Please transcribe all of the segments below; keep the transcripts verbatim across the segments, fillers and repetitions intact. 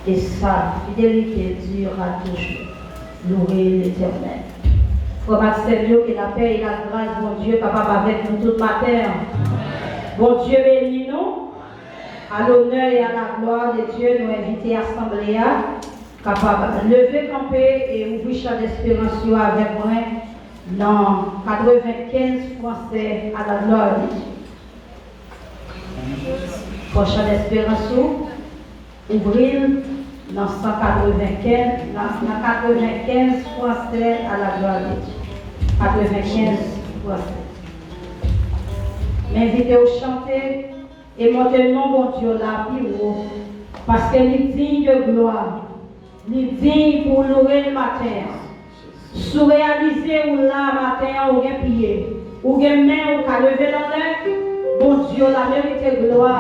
Et sa fidélité durera toujours. Louez l'Éternel. Frè m ak sè m yo, ke lapè e lagras Bondye kapab avèk nou tout maten an. Bondye beni nou. A lonè e a la glwa de Dye, nou envite asanble a kapab leve kanpe e ouvri chan desperans yo avèk mwen nan katrevenkenz fransè a la glwa de Dye. Pran chan desperans ou, ouvri l nan san katrevenkenz, nan, nan katrevenkenz fransè a la glwa de Dye. Katrevenkenz fransè. M envite w chante e monte non Bondye w la pi wo, paske li diy de glwa, li diy pou w louwe l maten an. Si w reyalize ou la maten an, ou gen pye, ou gen men, ou ka leve l anlè, Bondye w la merite glwa,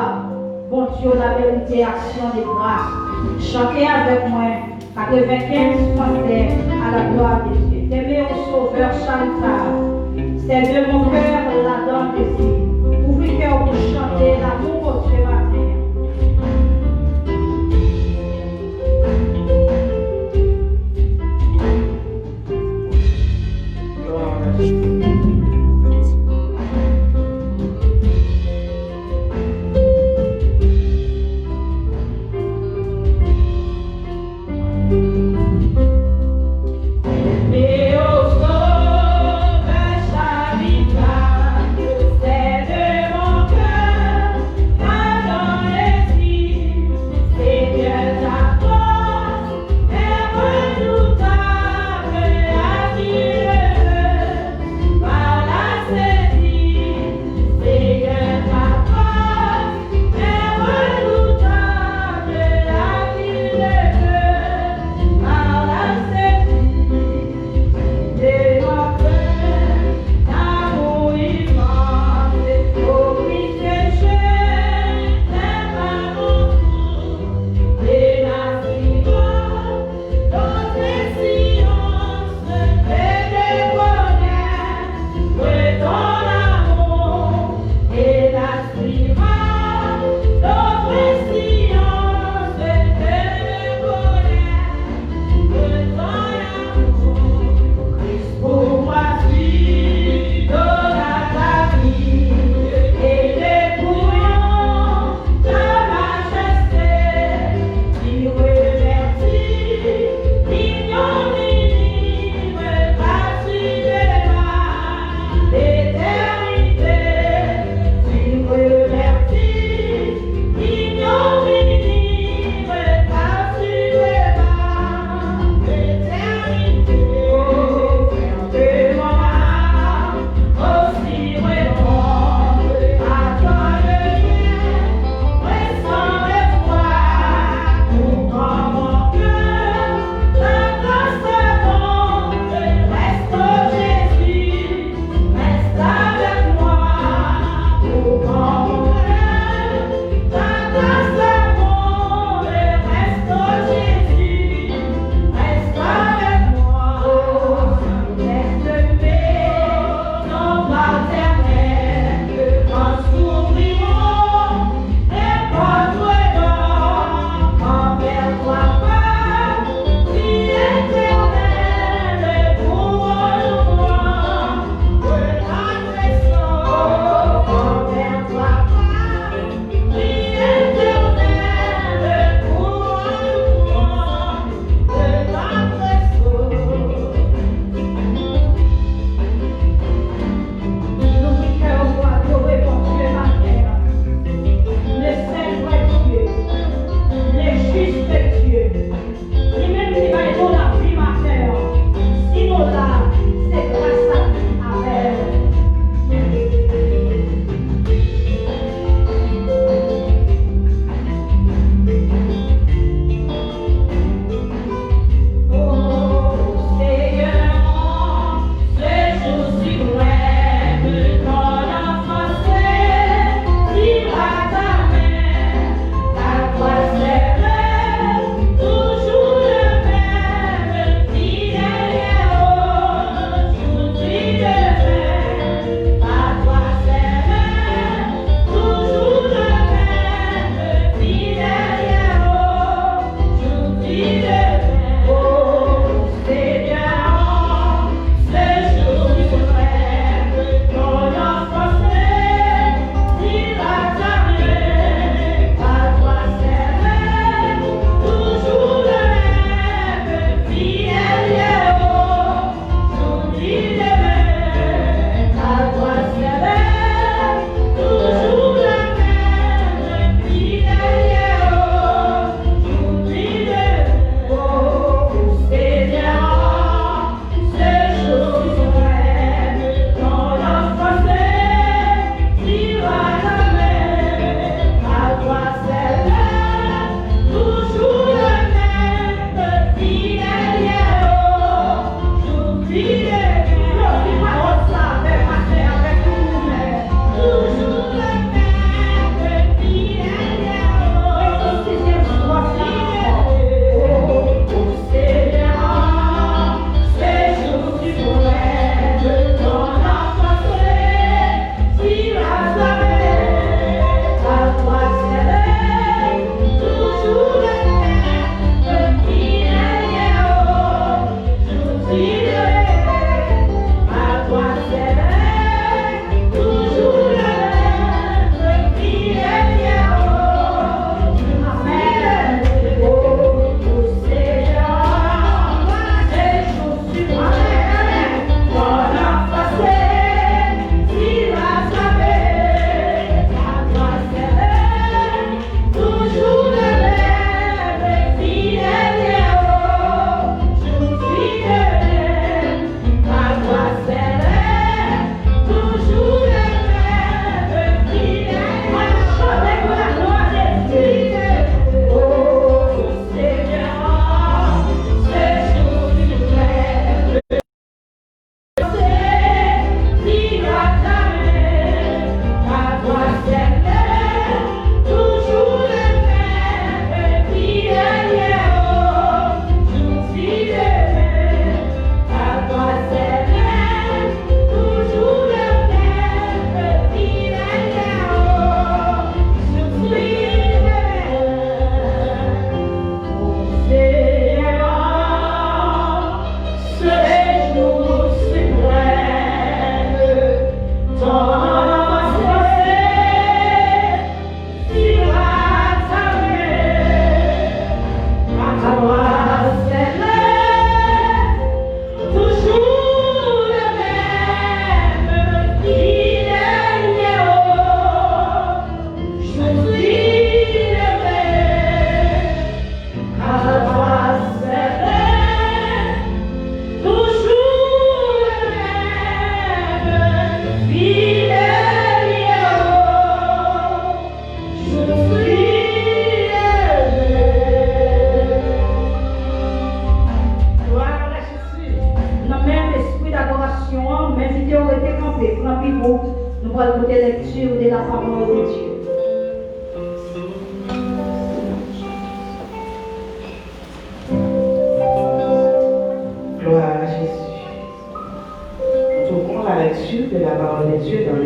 Bondye w la merite aksyon de gras. Chante avèk mwen, katrevenkenz fransè a la glwa de Dye. T'aimer au Sauveur chante ça. C'est de mon cœur la donne de Dieu. Ouvri kè w pou chante lanmou Bondye maten an.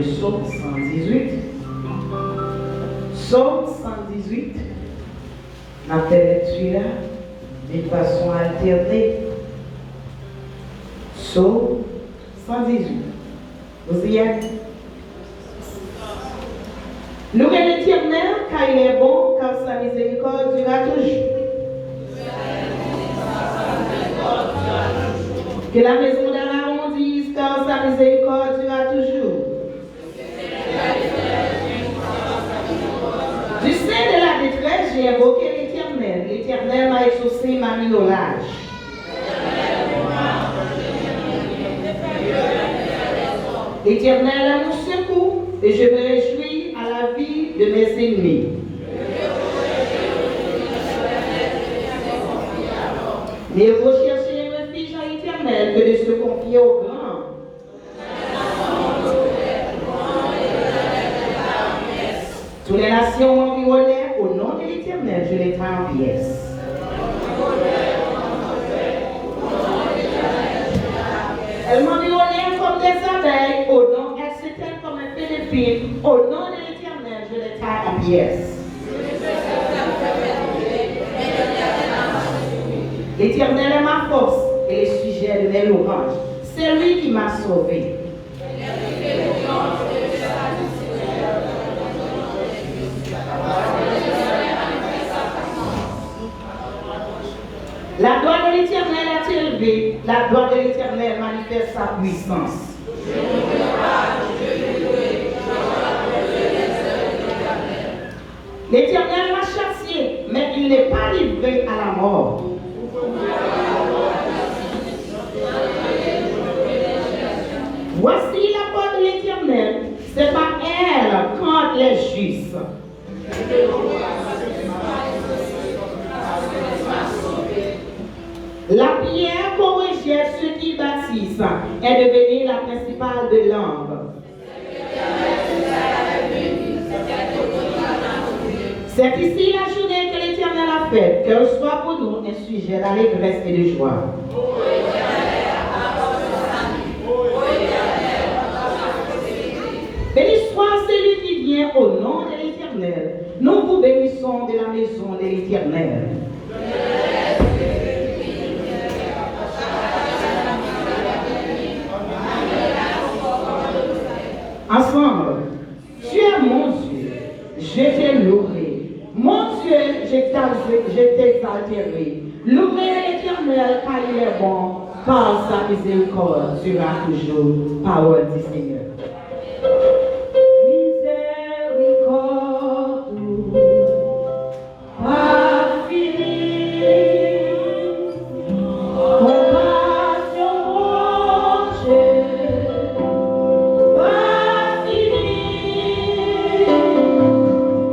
Sòm san dizuit. Sòm san dizuit. N ap fè lekti a de fason altène. Sòm san dizuit. Vous y êtes? Louez l'Éternel, car il est bon, car sa miséricorde durera toujours. Que la maison d'Aaron dise, car sa miséricorde durera toujours. Du sein de la détresse, j'ai invoqué l'Éternel. L'Éternel m'a exaucé, m'a mis au large. L'Éternel est mon secours, et je me réjouis à la vie de mes ennemis. Mieux vaut chercher un refuge à l'Éternel que de se confier aux grands. Toutes les nations m'environnaient, au nom de l'Éternel, je les tins en pièces. Elles m'environnèrent comme des abeilles, au nom, elles s'éteignent comme un feu de fil, au nom de l'Éternel, je les tins en pièces. L'Éternel est ma force et le sujet de mes louanges. C'est lui qui m'a sauvé. La gloire de l'Éternel est élevée, la gloire de l'Éternel manifeste sa puissance. L'Éternel m'a châtié, mais il n'est pas livré à la mort. Voici la voix de l'Éternel, c'est par elle qu'entrent les justes. La pierre qu'on rejette ceux qui bâtissent est devenue la principale de l'angle. C'est ici la journée que l'Éternel a faite, qu'elle soit pour nous un sujet d'allégresse et de joie. Béni soit celui qui vient au nom de l'Éternel. Nous vous bénissons de la maison de l'Éternel. Ensemble. Tu es mon Dieu, je te louerai. Mon Dieu, je t'exal-, je t'exalterai. Louez l'Éternel, car il est bon, car sa miséricorde durera toujours. Parole du Seigneur. Miséricorde. Pa fini, konpasyon Bondye pa fini,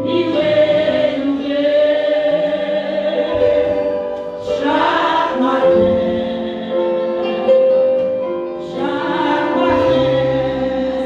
li renouvle chak maten, chak maten.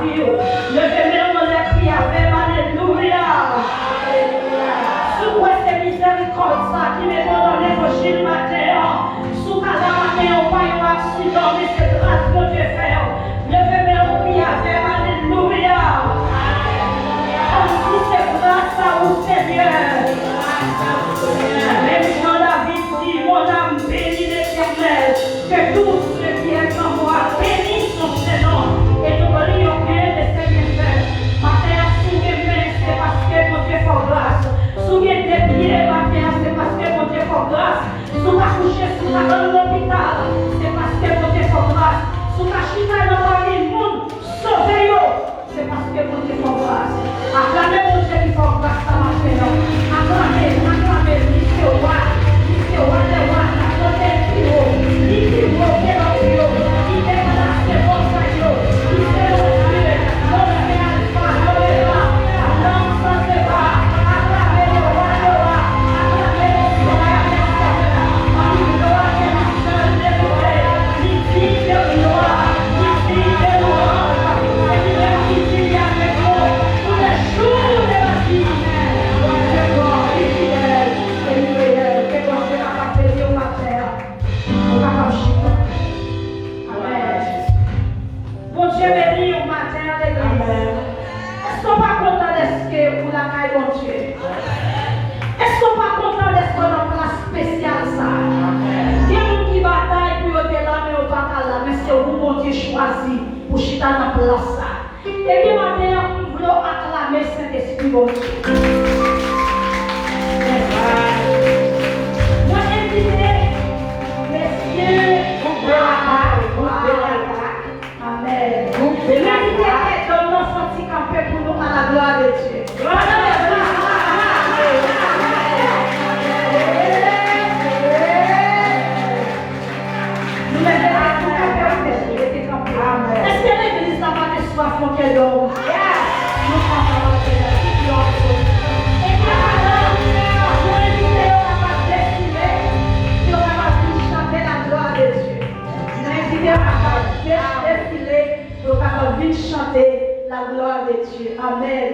Leve men w anlè, kriye avè m, alelouya. Si w kwè se mizerikòd sa ki mete w nan levanjil maten an, si w ka la maten an, w pa yon aksidan, men se gras Bondye fè w. Leve men w, kriye avè m, alelouya. Kòmsi se gras a ou, Senyè. Menm jan David di, mon âme bénit l'Éternel. Que tout ce qui est en moi bénisse son saint nom. E nou li yon gen de se byenfè. Maten an, si w gen men, se paske Bondye fè w gras. Si w gen de pye maten an, se paske Bondye fè w gras. Si w pa kouche sou kabann lopital, se paske Bondye fè w gras. Si w ka chita nan pami moun, sove yo. Se paske Bondye fè w gras. Aklame Bondye ki fè w gras sa maten an. Aklame, aklame, li se wa, li se wa dè wa, la pote l pi wo, li pi wo ke lòt yo, li deplase mòn sa yo, li se Bondye, Bondye Alfa, Omega, Lòm san sepa, aklame le wa dè wa, aklame le Seyè dè seyè, pami glwa ke li sèl merite, li diy de glwa, li diy de lwanj, se li menm ki di li avèk nou, tous les jours de la vie. Bondye bon, li fidèl, e li reyèl. Ke Bondye kapab beni w maten an. Ou kapab chita. Amèn. Bondye beni w maten an, legliz. Èske w pa kontan dèske ou lakay Bondye? Èske w pa kontan dèske w nan plas espesyal sa a? Gen moun ki batay pou yo te la, men yo pa ka la, men se ou Bondye chwazi pou chita nan plas sa a. Ebyen, maten an, m vle w aklame Sentespri Bondye. Mwen envite mesye Amèn. Mwen envite kèk dòm nan fè yon ti kanpe pou nou, à la gloire de Dieu. Nou leve la pou kanpe, nou leve kanpe. Èske legliz la pa gen swaf yon kèdòm? Nou kapab adore Bondye. E kapab, mwen envite yo kapab defile, yo kapab vin chante la gloire de Dieu. Mwen envite yo kapab de- defile, yo kapab vin chante la gloire de Dieu. Amèn.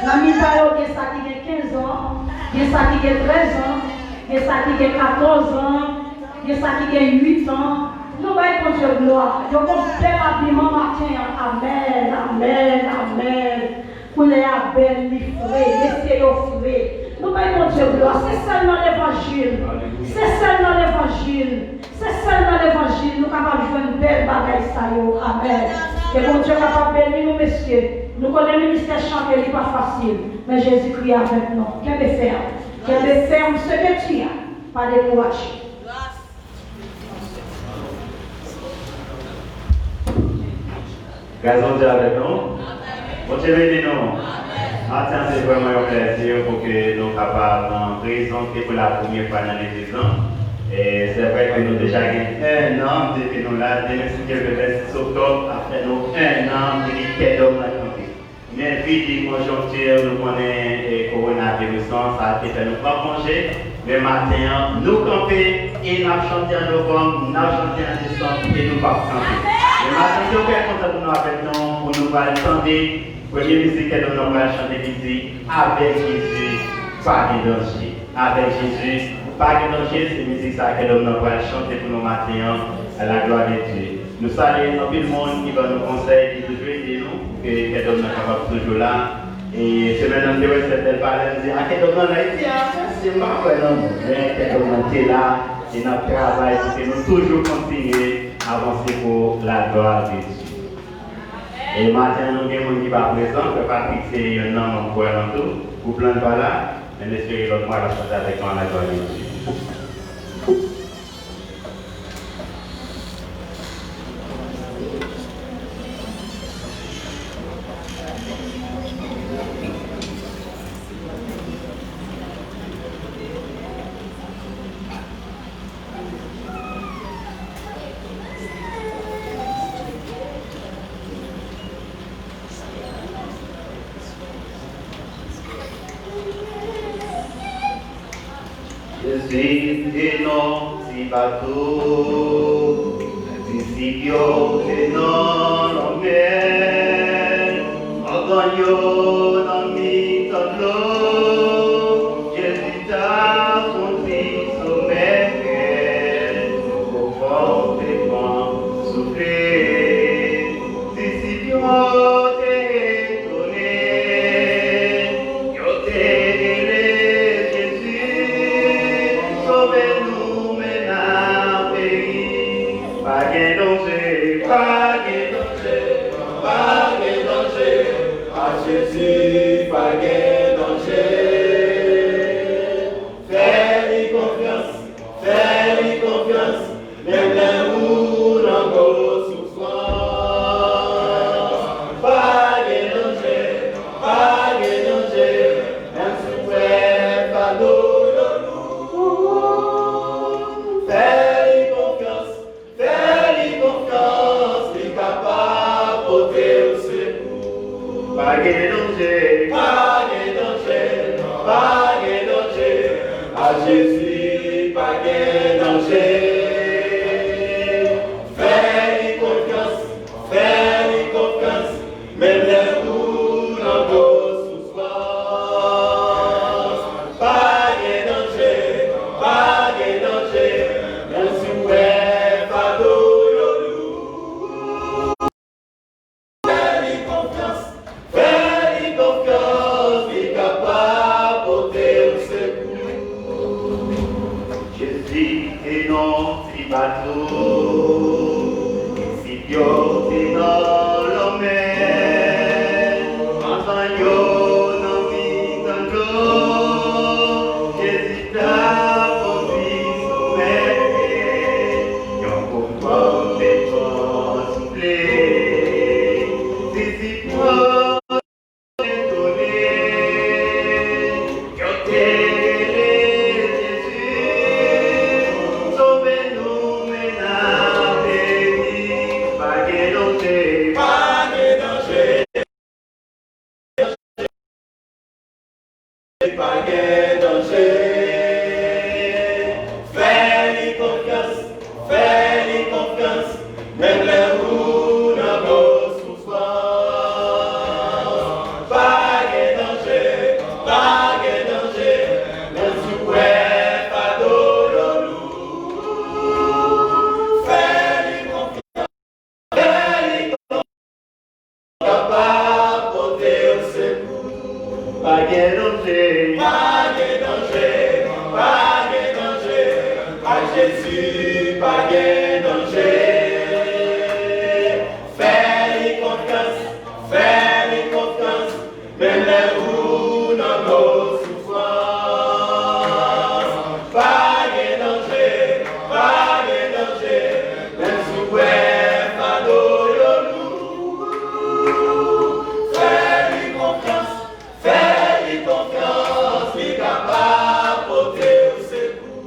Nan mitan yo, gen sa ki gen kenz an, gen sa ki gen trèz an, gen sa ki gen katòz an, gen sa ki gen uit an. Nou bay Bondye glwa. Yo gon bèl abiman maten an. Amèn, amèn, amèn. Koulè a bèl, li fre. Mesye yo fre. Nou bay Bondye glwa. Se sèl nan levanjil. Se sèl nan levanjil. Se sèl nan levanjil nou kapab jwenn bèl bagay sa yo. Amèn. Ke Bondye kapab beni nou, mesye. Nou konnen ministè chante, li pa fasil. Men Jezikri avèk nou. Kenbe fèm. Kenbe fèm, ce que tu as. Pa dekouraje. Gras Bondye avèk nou. Bondye beni nou. Maten an, se vrèman yon plèzi pou ke nou kapab, um, prezante pou la premyè fwa nan legliz lan. E se vre ke nou deja gen en an depi nou la. Demen, si Dye vle, vennsis oktòb, ap fè nou en an depi kèdòm nan kanpe. Men vi de konjonkti, nou konnen, e, kowonaviris lan, sa te fè nou pran konje. Men maten an, nou kanpe e n ap chante an novanm, n ap chante an desanm e nou p ap kanpe. Men maten an, se yon kè kontan pou nou avèk nou, pou nou pral tande premye mizik kèdòm nan pral chante ki di, Avèk Jezi, pa gen danje. Avèk Jezi, pa gen danje, se mizik sa kèdòm nan pral chante pou nou maten an, à la gloire de Dieu. Nou salye anpil moun ki ban nou konsèy, ki toujou ede nou, pou ke kèdòm nan kapab toujou la. E semèn nan, m te resevwa l, pale, m di, a, kèdòm nan la, li di, a, mèsi, m pa kwè nan nou. Men kèdòm nan te la, e n ap travay pou ke nou toujou kontinye avanse pou la gloire de Dieu. E maten an, nou gen moun ki pa prezan, Frè Patrick se youn nan manm kwaya nou tou. Gwoup lan pa la, men m espere lòt mwa l ap chante avèk nou à la gloire de Dieu. Jezi te nan ti bato, disip yo te nan lanmè. Yo nan mitan dlo, Jezi t ap kondi somèy, konfòteman soufle. Disip yo te etone, yo te rele Jezi, sove nou, men n ap peri. Pa gen danje, pa gen danje, pa gen danje. A Jezi pa gen danje. Fè li konfyans, fè li konfyans, menm lè ou nan gwo soufrans. Pa gen danje, pa gen danje, menm si w wè fado yo lou. Fè li konfyans, fè li konfyans, li kapab pote w sekou. Pa gen danje, pa gen danje, pa gen danje. A Jezi pa gen danje. Fè li konfyans, fè li konfyans, menm lè ou nan gwo soufrans. Pa gen danje, pa gen danje, menm si w wè fado yo lou. Fè li konfyans, fè li konfyans, li kapab pote w sekou. Jezi te nan ti bato, disip yo te nan lanmè, ansanm yo nan mitan dlo. Jezi t ap kondi somèy, yon konfòteman soufle. Disip yo etone, yo te rele Jezi, sove nou, men n ap peri. Pa gen danje, pa gen danje. Pa gen danje. Fè li konfyans, fè li konfyans, menm lè ou nan gwo soufrans. Pa gen danje, pa gen danje, menm si w wè fado yo lou. Fè li konfyans, fè li konfyans, kapab pote w sekou. Pa gen danje, pa gen danje, pa gen danje. Ak Jezi pa gen danje. Fè li konfyans, fè li konfyans, menm lè ou nan gwo soufrans. Pa gen danje, pa gen danje, menm si w wè fado yo lou. Fè li konfyans, fè li konfyans, li kapab pote w sekou.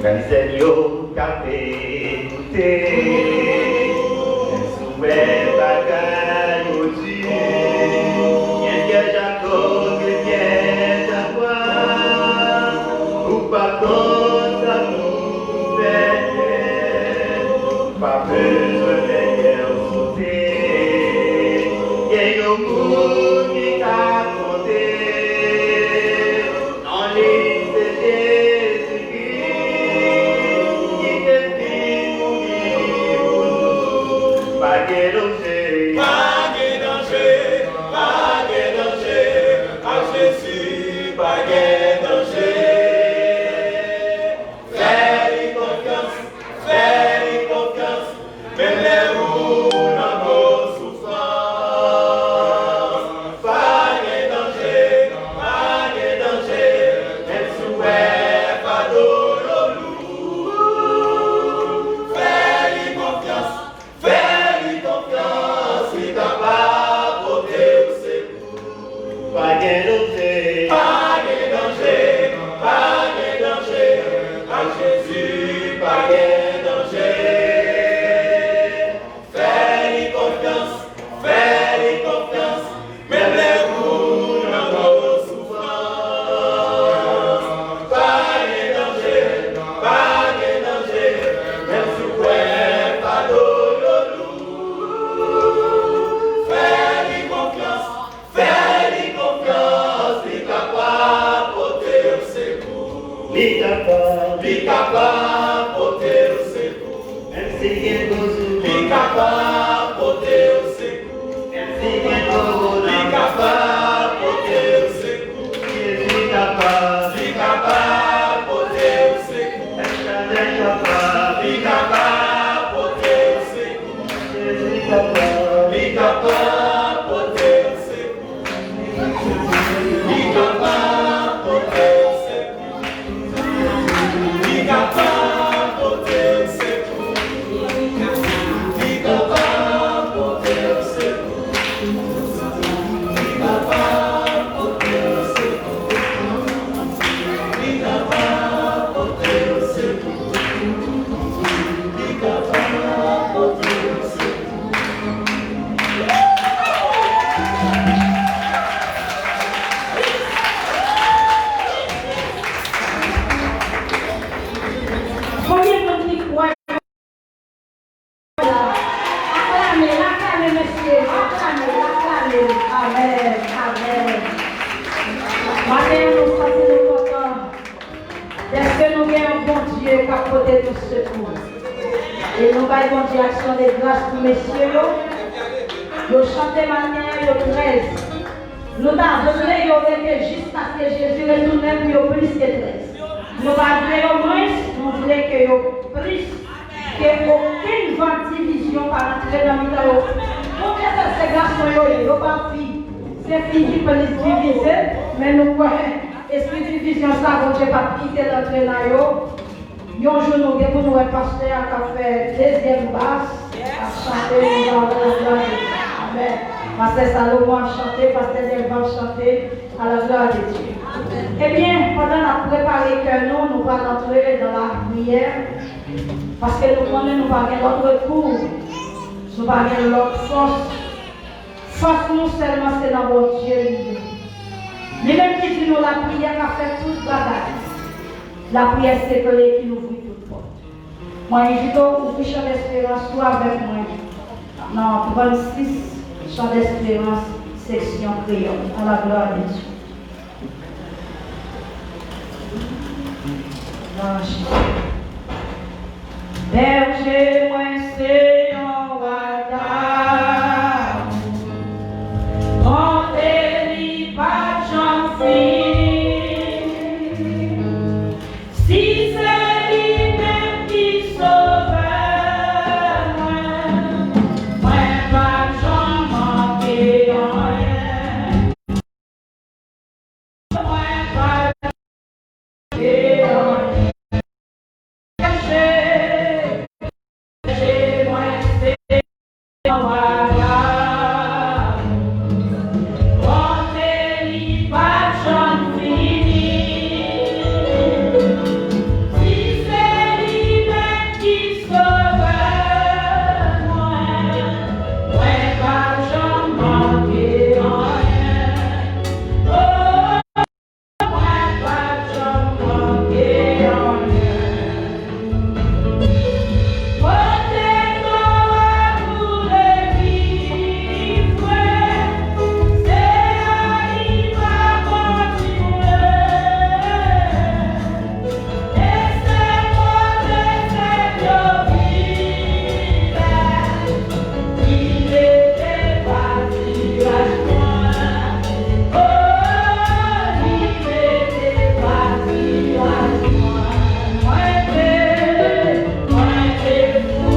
Gad sèn yo k ap ekoute, si w wè bagay yo di, gen pyèj ak dlo, gen pyèj ak bwa, ou pa konn sa pou fè. Pa bezwen fè kè w sote. Gen yon moun ki ka konte. Non li se Jezikri, ki te vin mouri pou nou. Pa gen danje, pa gen danje, pa gen danje. Ak Jezi pa gen danje. Li kapab pote w sekou. Li kapab pote w sekou. Li kapab pote w sekou. Li kapab pote w sekou. Li kapab pote w sekou. Li kapab pote w sekou. Li kapab pote w sekou. Li kapab pote w sekou. Li kapab pote w sekou. Li kapab pote w sekou. Li kapab pote w sekou. Konbyen moun ki kwè la? Aklame, aklame, mesye, aklame, aklame. Amèn, amèn. Maten an, nou santi nou kontan dèske nou gen yon Bondye k ap pote nou sekou. E nou bay Bondye aksyon de gras pou mesye yo. Yo chante maten an, yo trèz. Nou ta vle yo rete jiskaske Jezi retounen pou yo plis ke trèz. Nou pa vle yo mwens, nou vle ke yo plis. Ke okenn van divizyon pa rantre nan mitan yo. Bondye fè se gason yo ye, yo pa fi. Se fi ki plis divize, men nou kwè espri divizyon sa, Bondye p ap kite l antre nan yo. Yon jou nou gen pou nou wè pastè a k ap fè dezyèm bas, ap chante, nou va wè laglwa de Dye. Amèn. Pastè Salomon ap chante, pastè Delva ap chante, à la gloire de Dieu. Ebyen, pandan n ap prepare kè nou, nou pral antre nan lapriyè, paske nou konnen nou pa gen lòt rekou, nou pa gen lòt fòs. Fòs nou sèlman se nan Bondye li ye. Li menm ki di nou lapriyè ka fè tout bagay. Lapriyè se kle ki louvri tout pòt. Mwen envite w ouvri Chan Desperans ou avèk mwen nan trannsis Chan Desperans, seksyon kreyòl. À la gloire de Dieu. Bèje mwen se yon wa damou, bonte li pa janm fini. Si se li menm ki sovè mwen, mwen p ap janm manke anyen. Mwen p ap janm manke anyen. Bèje, bèje mwen se yon wa damou, bonte li p ap janm fini. Si se li menm ki sovè mwen, mwen p ap janm manke anyen. Oh, mwen p ap janm manke anyen. Pote non a pou legliz mwen, se a li m ap kontinye. E se kote sèl yo fidèl, li mete patiraj mwen. Oh, li mete patiraj mwen. Mwen te, mwen te fou.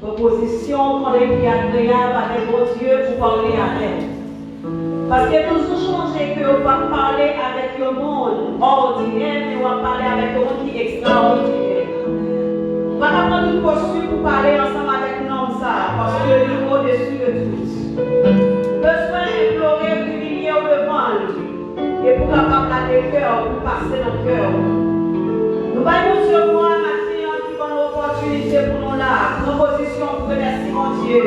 Pran pozisyon w konnen ki agreab avèk Bondye pou pale avè l. Paske toujou sonje ke w p ap pale avèk yon moun òdinè, men w ap pale avèk yon moun ki ekstraòdinè. Ou pa ka pran tout posib pou pale ansanm avèk nonm sa a, paske li odesi de tout. Ou bezwen enplore, imilye w devan l. E pou kapab lage kè w, pou l pase nan kè w. Nou bay Bondye glwa maten an ki ban nou opòtinite pou nou la. Pran pozisyon pou remèsye Bondye.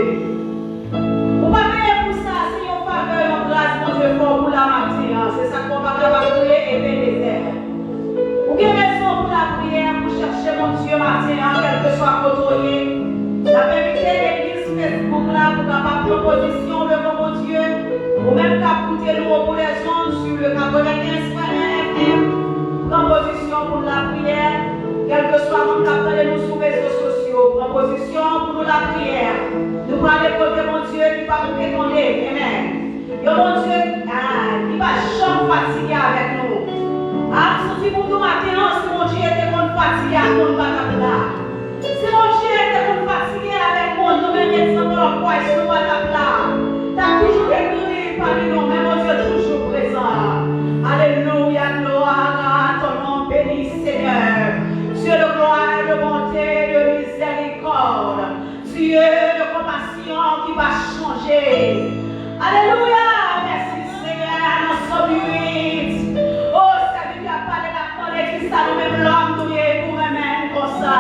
Ou pa peye pou sa, se yon favè, yon gras Bondye fè w pou la maten an. Se sa k fè w pa kapab kriye Ebenezè. Ou gen rezon pou lapriyè, pou chèche Bondye maten an, kèlkeswa kote w ye. N ap envite legliz Facebook la pou kapab pran pozisyon devan Bondye. Ou menm k ap koute nou au bout des ondes sur le quatre-vingt-quinze point un F M, pran pozisyon pou lapriyè. Kèlkeswa moun k ap tande nou sou rezo sosyo, pran pozisyon pou nou lapriyè. Nou prale kote Bondye ki pa bouke tande. Amen. Yon Bondye, ah, ki pa janm fatige avèk nou. Ah, m santi pou nou maten an, si Bondye te konn fatige ak moun pa t ap la. Si Bondye te konn fatige avèk moun, nou menm egzanp lòt bway si nou pa t ap la. T ap toujou gen grenn pami nou, men Bondye toujou prezan. Alelouya, gloire à ton nom béni, Seigneur. Dieu de gloire, de bonté, de miséricorde. Dieu de compassion ki pa chanje. Alelouya! Mèsi, Senyè, nan Sòm uit. O, sèvitè a pale, l ap mande kisa nou menm lòm nou ye pou renmen nou konsa.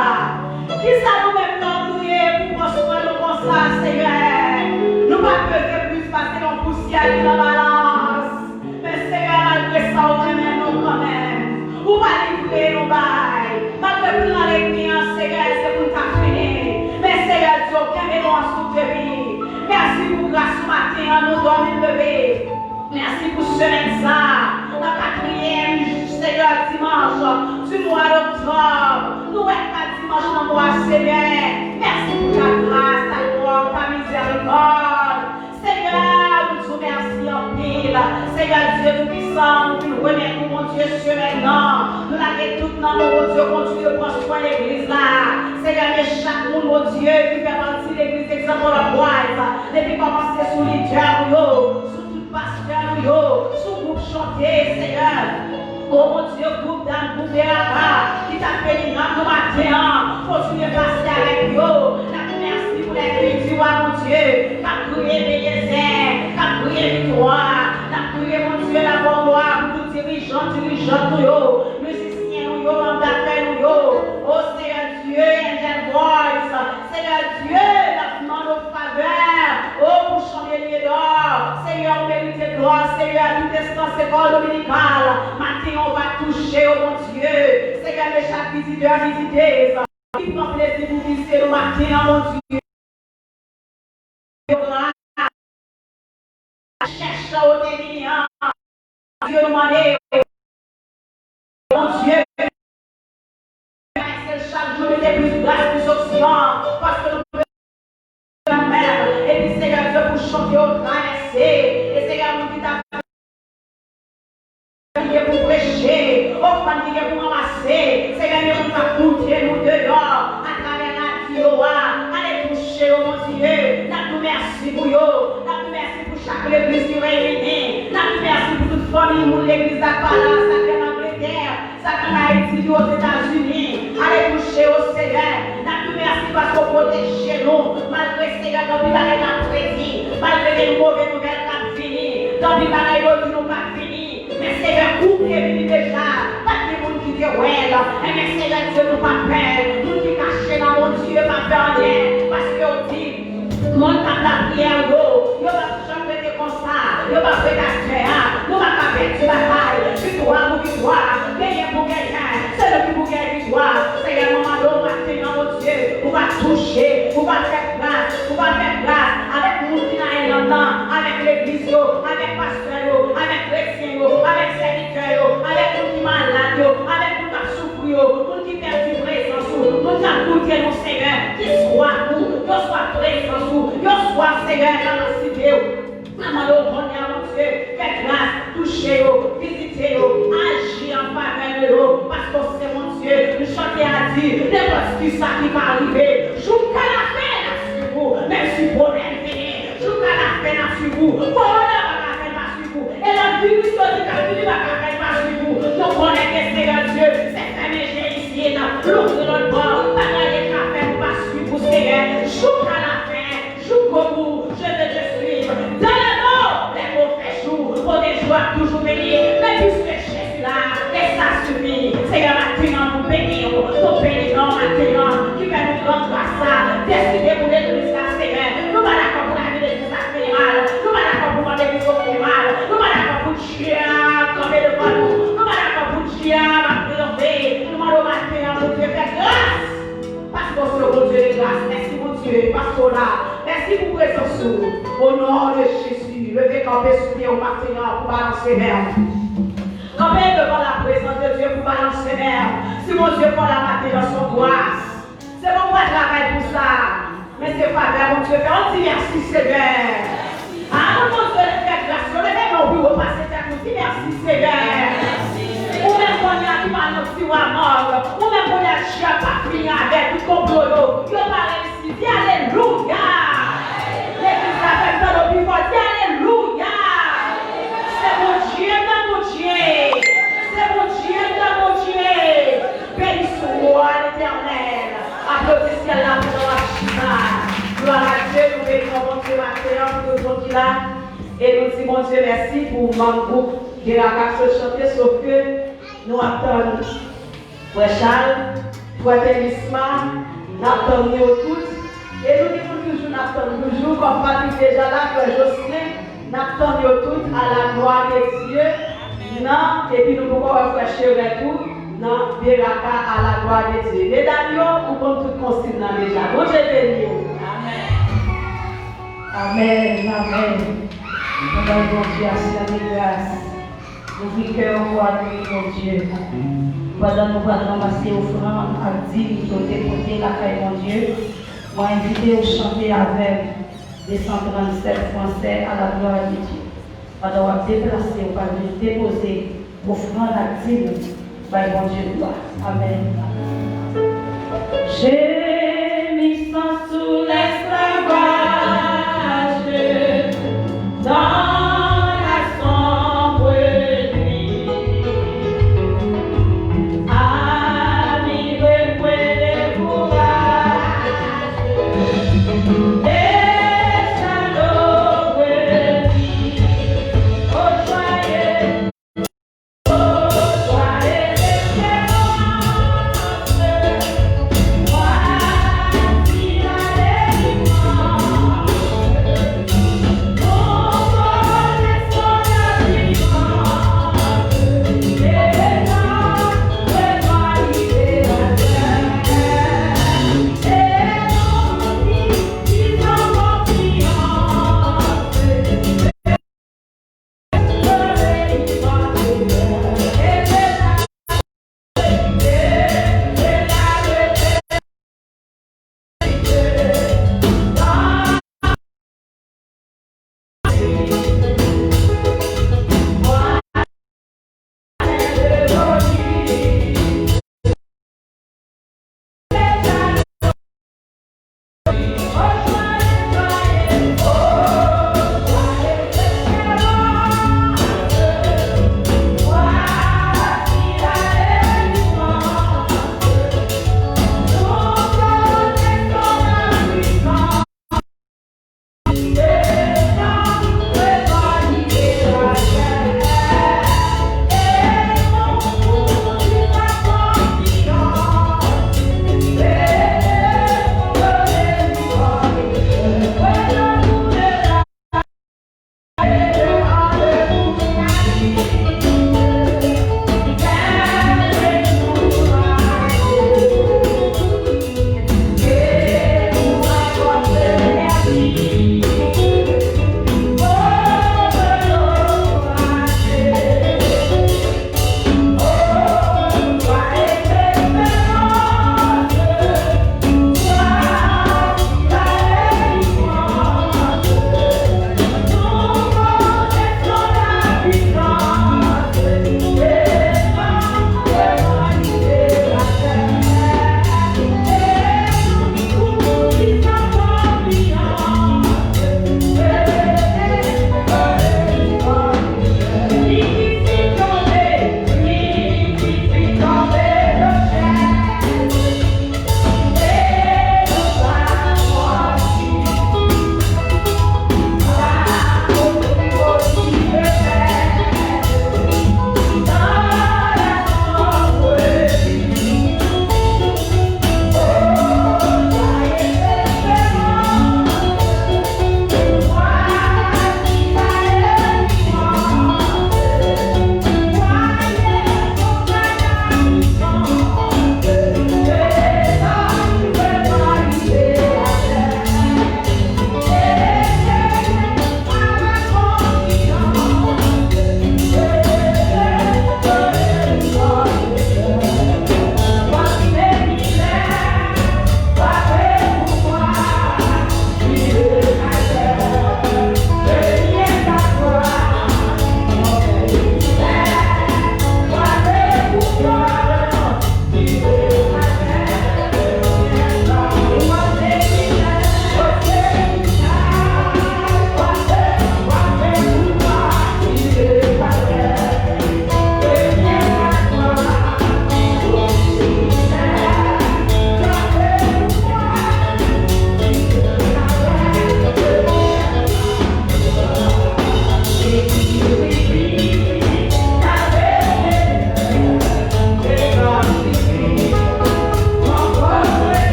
Kisa nou menm lòm nou ye pou pran swen nou konsa, Senyè. Nou pa peze plis pase yon pousyè ki nan balans. Men Senyè, malgre sa, ou renmen nou kanmenm. Ou pa livre nou bay. Malgre plan lènmi an, Senyè, se pou n ta fini. Men Senyè Dye, ou kenbe nou an souf de vi. Mèsi pou gras ou maten an, nou dòmi n leve. Mèsi pou semèn sa. Nan katriyèm, Senyè, dimanch du mois d'octobre. Nou wè kat dimanch nan mwa, Senyè. Mèsi pou ta gras, ta glwa, ta mizèrikòd. Senyè, nou di w mèsi anpil. Senyè Dye Toupisan, nou vin remèt ou, Bondye, semèn nan. Nou lage tout nan men w, Bondye, kontinye pran swen legliz la. Senyè, men chak moun, Bondye, ki fè pati legliz Egzanp Lòt Bway, depi kòmanse sou lidè nou yo, sou tout pastè nou yo, sou gwoup chante, Senyè. O Bondye, gwoup dam, gwoup beraka, ki t ap beni nanm nou maten an, kontinye pase avèk yo. N ap di mèsi pou lènmi di wa, Bondye, k ap kriye Ebenezè, k ap kriye viktwa. N ap kriye, Bondye, la glwa pou tout dirijan, dirijant nou yo, mizisyen nou yo, manm dafè nou yo. O Seyè Dye, Angel Voice, Seyè Dye, n ap mande w favè, o, pou chandelye dò. Senyè, ou merite glwa, Senyè, tout enstans lekòl dominikal. Maten an, ou va touche yo, Bondye. Senyè, men chak vizitè, vizitez ki pran plezi pou vizite nou maten an, Bondye. Yo gran, chèche ou te vini an. Bondye, nou mande, Bondye, se chak jou mete plis gras, plis oksijèn, paske nou bezwen menm. Epi, Senyè Dye, pou chante yo travèse. E, Senyè, moun ki ta ki gen pou preche, ofrann ki gen pou ranmase, Senyè, gen moun k ap koute nou deyò, atravè radyo a, ale touche yo, Bondye. N ap di w mèsi pou yo. N ap di w mèsi pou chak legliz ki reyini. N ap di w mèsi pou tout fanmi moun legliz la k pa la, sa k ann Angletè, sa k ann Ayiti, ki Ozetazini. Ale touche yo, Senyè. N ap di w mèsi paske w pwoteje nou. Malgre, Senyè, gen anpil bagay n ap predi, malgre gen move nouvèl k ap vini, gen anpil bagay yo di nou p ap vini. Men Senyè, kou w te vini deja, pa t gen moun ki te wè l. Enben, Senyè Dye, nou pa pè. Moun ki kache nan Bondye pa pè anyen, paske w di, moun k ap lapriyè yo, yo p ap janm rete konsa, yo p ap rete atè a. Nou pa ka pèdi batay. Viktwa pou viktwa, genyen pou genyen, se nou ki pou genyen viktwa. Senyè, nou mande w maten an, Bondye, ou va touche, ou va fè gras, ou va fè gras avèk moun ki nan Iland nan, avèk legliz yo, avèk pastè yo, avèk kretyen yo, avèk sèvitè yo, avèk moun ki malad yo, avèk moun k ap soufri yo, moun ki pèdi prezans ou, moun k ap koute nou, Senyè, ki swaf ou, yo swaf prezans ou, yo swaf, Senyè, emansipe yo. N ap mande w kounye a, Bondye, fè gras, touche yo, vizite yo, aji an favè de yo, paske w se Bondye. Nou chante a di, nenpòt kisa ki ka rive, jouka lafen, Pastè w la, mèsi pou prezans ou. O non de Jezi, leve kanpe sou pye w maten an pou balanse men w. Kanpe devan la prezans de Dye pou balanse men w. Si Bondye fè w la maten an, se yon gras. Se pa w pa travay pou sa, men se favè Bondye fè. Ann di mèsi, Senyè. A, moun Bondye leve gras yo, leve men w pi wo pase tèt ou, di mèsi, Senyè. Ou menm kounye a ki pa nan tiwa mòg, ou menm kounye a dyab pa fini avèk tout konplo yo, yo pa reyisi. Di alelouya. Legliz la fè m tande w pi fò, di alelouya. Se Bondye nan Bondye. Se Bondye nan Bondye. Beni swa Letènèl. Aplodi syèl la pandan w ap chita. Glwa a Dye, nou beni non Bondye maten an pou tout moun ki la. E nou di Bondye mèsi pou manm gwoup Geraka k sot chante, sof ke nou ap tann Frè Chal, Frè Telisma, n ap tann yo tout. E nou gen moun toujou n ap tann toujou, kòm Patrik deja la, Frè Joslin, n ap tann yo tout, à la gloire de Dieu. Nan, epi nou poko wè Frè Chevè tou, nan Beraka, à la gloire de Dieu. Medam yo, ou konn tout konsign nan deja. Bondye beni w. Amèn. Amèn, amèn. Nou bay Bondye asyan de gras. Louvri kè w pou adore Bondye. Pandan nou pral ranmase ofrann ak dim ke w te pote lakay Bondye, mwen envite w chante avè m de san trannsèt fransè, à la gloire de Dieu. Pandan w ap deplase, w pral vin depoze ofrann ak dim ou bay Bondye glwa. Amèn. Gémissant sous l'esclavage, dans la sombre nuit, ami, reprenez courage, et ça nous redit au joyeux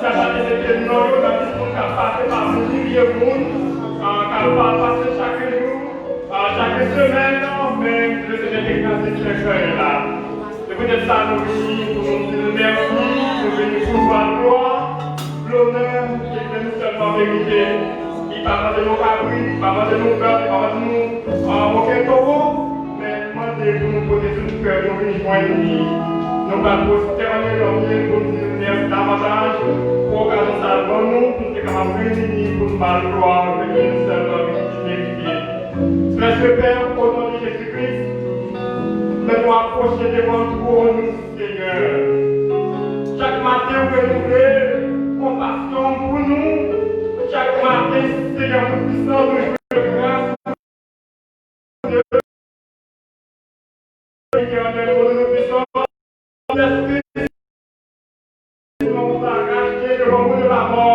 Sa pa te mete non yo nan lis moun k ap pase pa milye moun, ah, k ap pa-, pase chak jou, ah, chak semèn, men Lesenyè te kraze sèkèy la. Se poutèt sa nou vini pou nou di l mèsi, nou vini pou l ba l glwa, l onè, e ke li sèlman merite. Li pa mande nou kabrit, li pa mande nou bèf, li pa mande nou, ah, okenn towo, men li mande pou nou pote tout kè nou vin jwenn li. Nou pral pwostène nan pye l pou n di l mèsi davantaj pou okazyon sa l ban nou, pou n te kapab reyini pou n ba l glwa, ke li sèlman li merite. Frè e sè, o non de Jezi Kris, lè nou apwoche devan twòn ou, Senyè, chak maten ou renouvle konpasyon w pou nou. Chak maten, Senyè Bondye pwisan, nou jwenn gras. Etènèl Bondye Toupisan, Lèspri nou ta rachte devan moun lamò.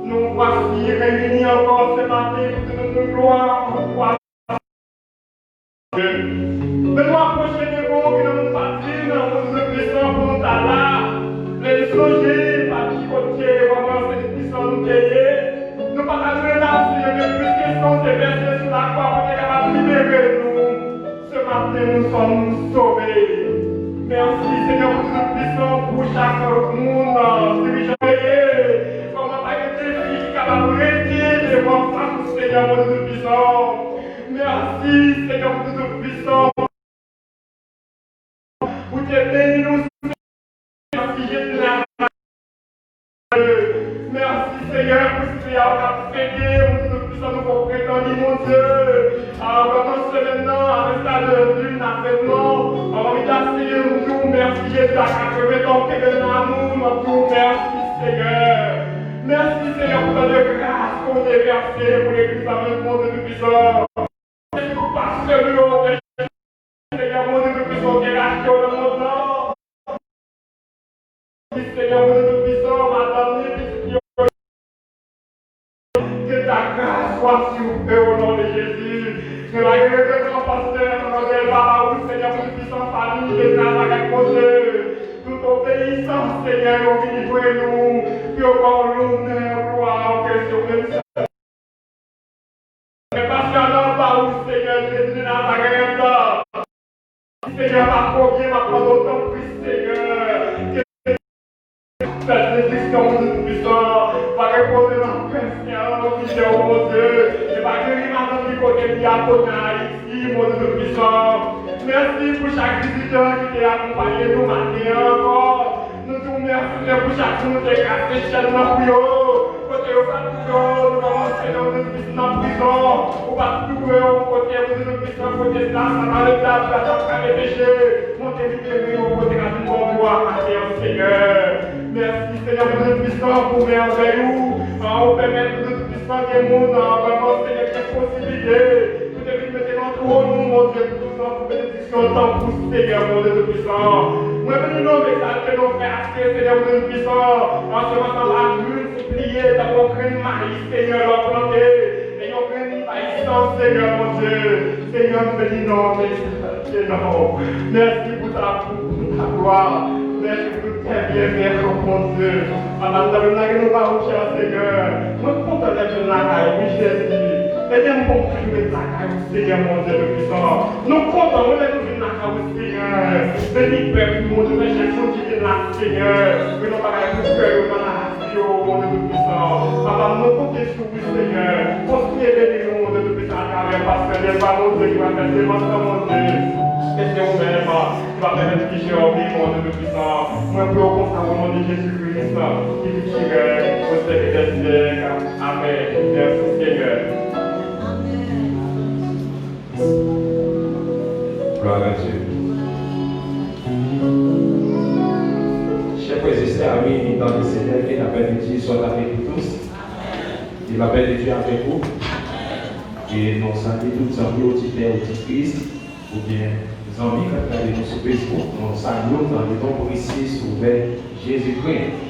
Nou vwasi reyini ankò se maten pou te donn nou glwa, pou glwa. Men nou apwoche devan w ki nan moun pa di nan moun Toupisan pou nou ta la. Men nou sonje pa ki kote kòmanse Toupisan nou te ye. Nou pa ta dwe la, Senyè, men plis ke san w te vèse sou lakwa pou te kapab libere nou. Se maten nou sòm sove. Mèsi, Senyè, pou tout pwisan, pou chak moun, euh, dirijan peye. Kòman pa gen defi ki kapab rete devan fas ou, Senyè, pou tout pwisan. Mèsi, Senyè, pou tout pwisan. Pou te beni nou, Senyè, si jete la. Mèsi, Senyè, pou site a w k ap fete, Bondye Toupisan, nou poko pretan li, Bondye. A, vrèman, semèn nan, avèk sa de lin avèk non, anvan midi a, Senyè, nou di w mèsi, Jezi, a katreven tan, kenbe nan amou, nou di w mèsi, Senyè. Mèsi, Senyè, pou tan de gras ke w te vèse pou legliz la, men Bondye Toupisan. Mèsi pou pastè nou yo, Senyè Bondye Toupisan, ou te rachte yo nan mond lan. Senyè Bondye Toupisan, madanm li, pitit yo. Ke ta gras swa sur eux au nom de Jésus. Nou lage reveran pastè nan men papa ou, Senyè Bondye Toupisan, fanmi de Nazarèt, Bondye. Tout obeyisans, Senyè, yo vini jwenn ou, pou yo ba w lonè, glwa, ke se ou menm sèl. Men pastè nan ba ou, Senyè Jezi de Nazarèt. Senyè, pa twò byen, m ap mande w tanpri, Senyè. Ke benediksyon, Bondye Toupisan, va repoze nan kè sèvitè w, Bondye. E va geri madanm li kote li a kounye a, Ayiti, Bondye Toupisan. Mèsi pou chak vizitè ki te akonpaye nou maten an ankò. Nou di w mèsi, Senyè, pou chak moun ou te kase chèn nan pou yo. Kote yo pa t pou yo, nou kòmanse nan prizon, nan prizon. Ou pa t pou yo, kote Bondye Toupisan, kote sa, sa pa leta, sa, sa pa peche. Monte libere yo, kote ka vin bon pou a maten an, Senyè. Mèsi, Senyè, Bondye Toupisan, pou mèvèy ou. An, ou pèmèt, Bondye Toupisan, gen moun, an, vrèman, Senyè, gen posiblite pou te vin mete nan twòn ou, Bondye Toupisan, pou benediksyon. Tanpri, Senyè Bondye Toupisan. Mwen vini nonmen sa ke nou fè asye, Senyè Bondye Toupisan. Ansanm ansanm ak lwil, sipliye, tankou yon grenn mayi, Senyè, lè w plante. E yon grenn mayi san, Senyè Bondye. Senyè, m beni non w, m egzalte non w. Mèsi pou ta, pou, pou ta glwa. Mèsi pou tout tè byenveyan, Bondye. Papa, m ta vin lage nou ba ou, chè Senyè. Mwen kontan dèt vin lakay ou, wi, Jezi. Ede m pou m toujou ret lakay ou, Senyè Bondye Toupisan. Nou kontan, wi, lè nou vin lakay ou, Senyè. Beni pèp ou, Bondye, fè chak moun ki vin la, Senyè. Wi, nou bagay pou kè yo nan lavi yo, Bondye Toupisan. Papa, nou konte sou ou, wi, Senyè. Kontinye beni nou, Bondye Toupisan, atravè pastè Delva, Bondye, ki va fè semans lan, Bondye. E se ou menm ki va pèmèt ki jèmi, Bondye Toupisan. Mwen priye w konsa, o non de Jezi Kris, ki viv, ki règne au siècle des siècles. Amèn. Mèsi, Senyè. Glwa a Dye. Chè frè e sè, ami dans le Seigneur, que la paix de Dieu soit avec vous tous. Que la paix de Dieu avec vous. E nou salye tout zanmi, oditè, oditris, oubyen zanmi k ap gade nou sou Facebook, nou salye w dans le nom précieux Sauveur Jésus-Christ.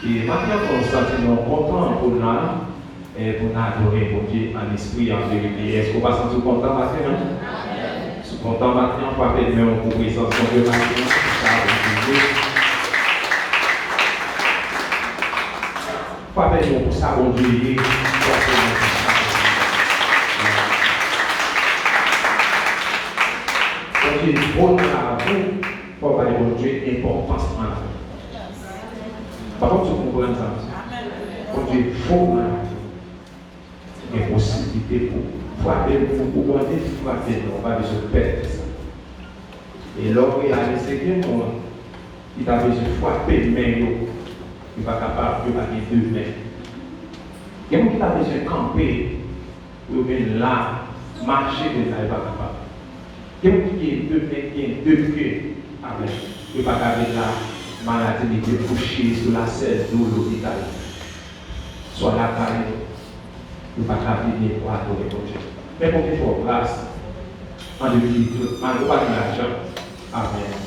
E maten an, nou santi nou kontan pou n la, e pou n adore Bondye an espri, an verite. Èske w pa santi w kontan maten an? Si w kontan maten an, frape men w pou prezans Bondye maten an, pou sa Bondye ye. Bon, pou sa Bondye ye, frape men pou sa Bondye ye. Bondye vo nan lavi w, fò w bay Bondye enpòtans nan lavi w. Pa konn si w konprann sa, mesye. Bondye vo nan lavi w. Gen posiblite pou frape pou ou, ou bande frape non, ou pa bezwen pè de sa. E lè w reyalize gen moun ki ta bezwen frape men yo, yo pa kapab, yo pa gen de men. Gen moun ki ta bezwen kanpe pou yo vin la, mache vin la, yo pa kapab. Gen moun ki gen de men, gen de pye, amèn, yo pa ka vin la, maladi mete kouche sou lasèz do lopital. Swa lakay nou, nou pa ka vini pou adore Bondye. Men Bondye fè w gras, an de ki tout, malgre w pa gen lajan, amèn.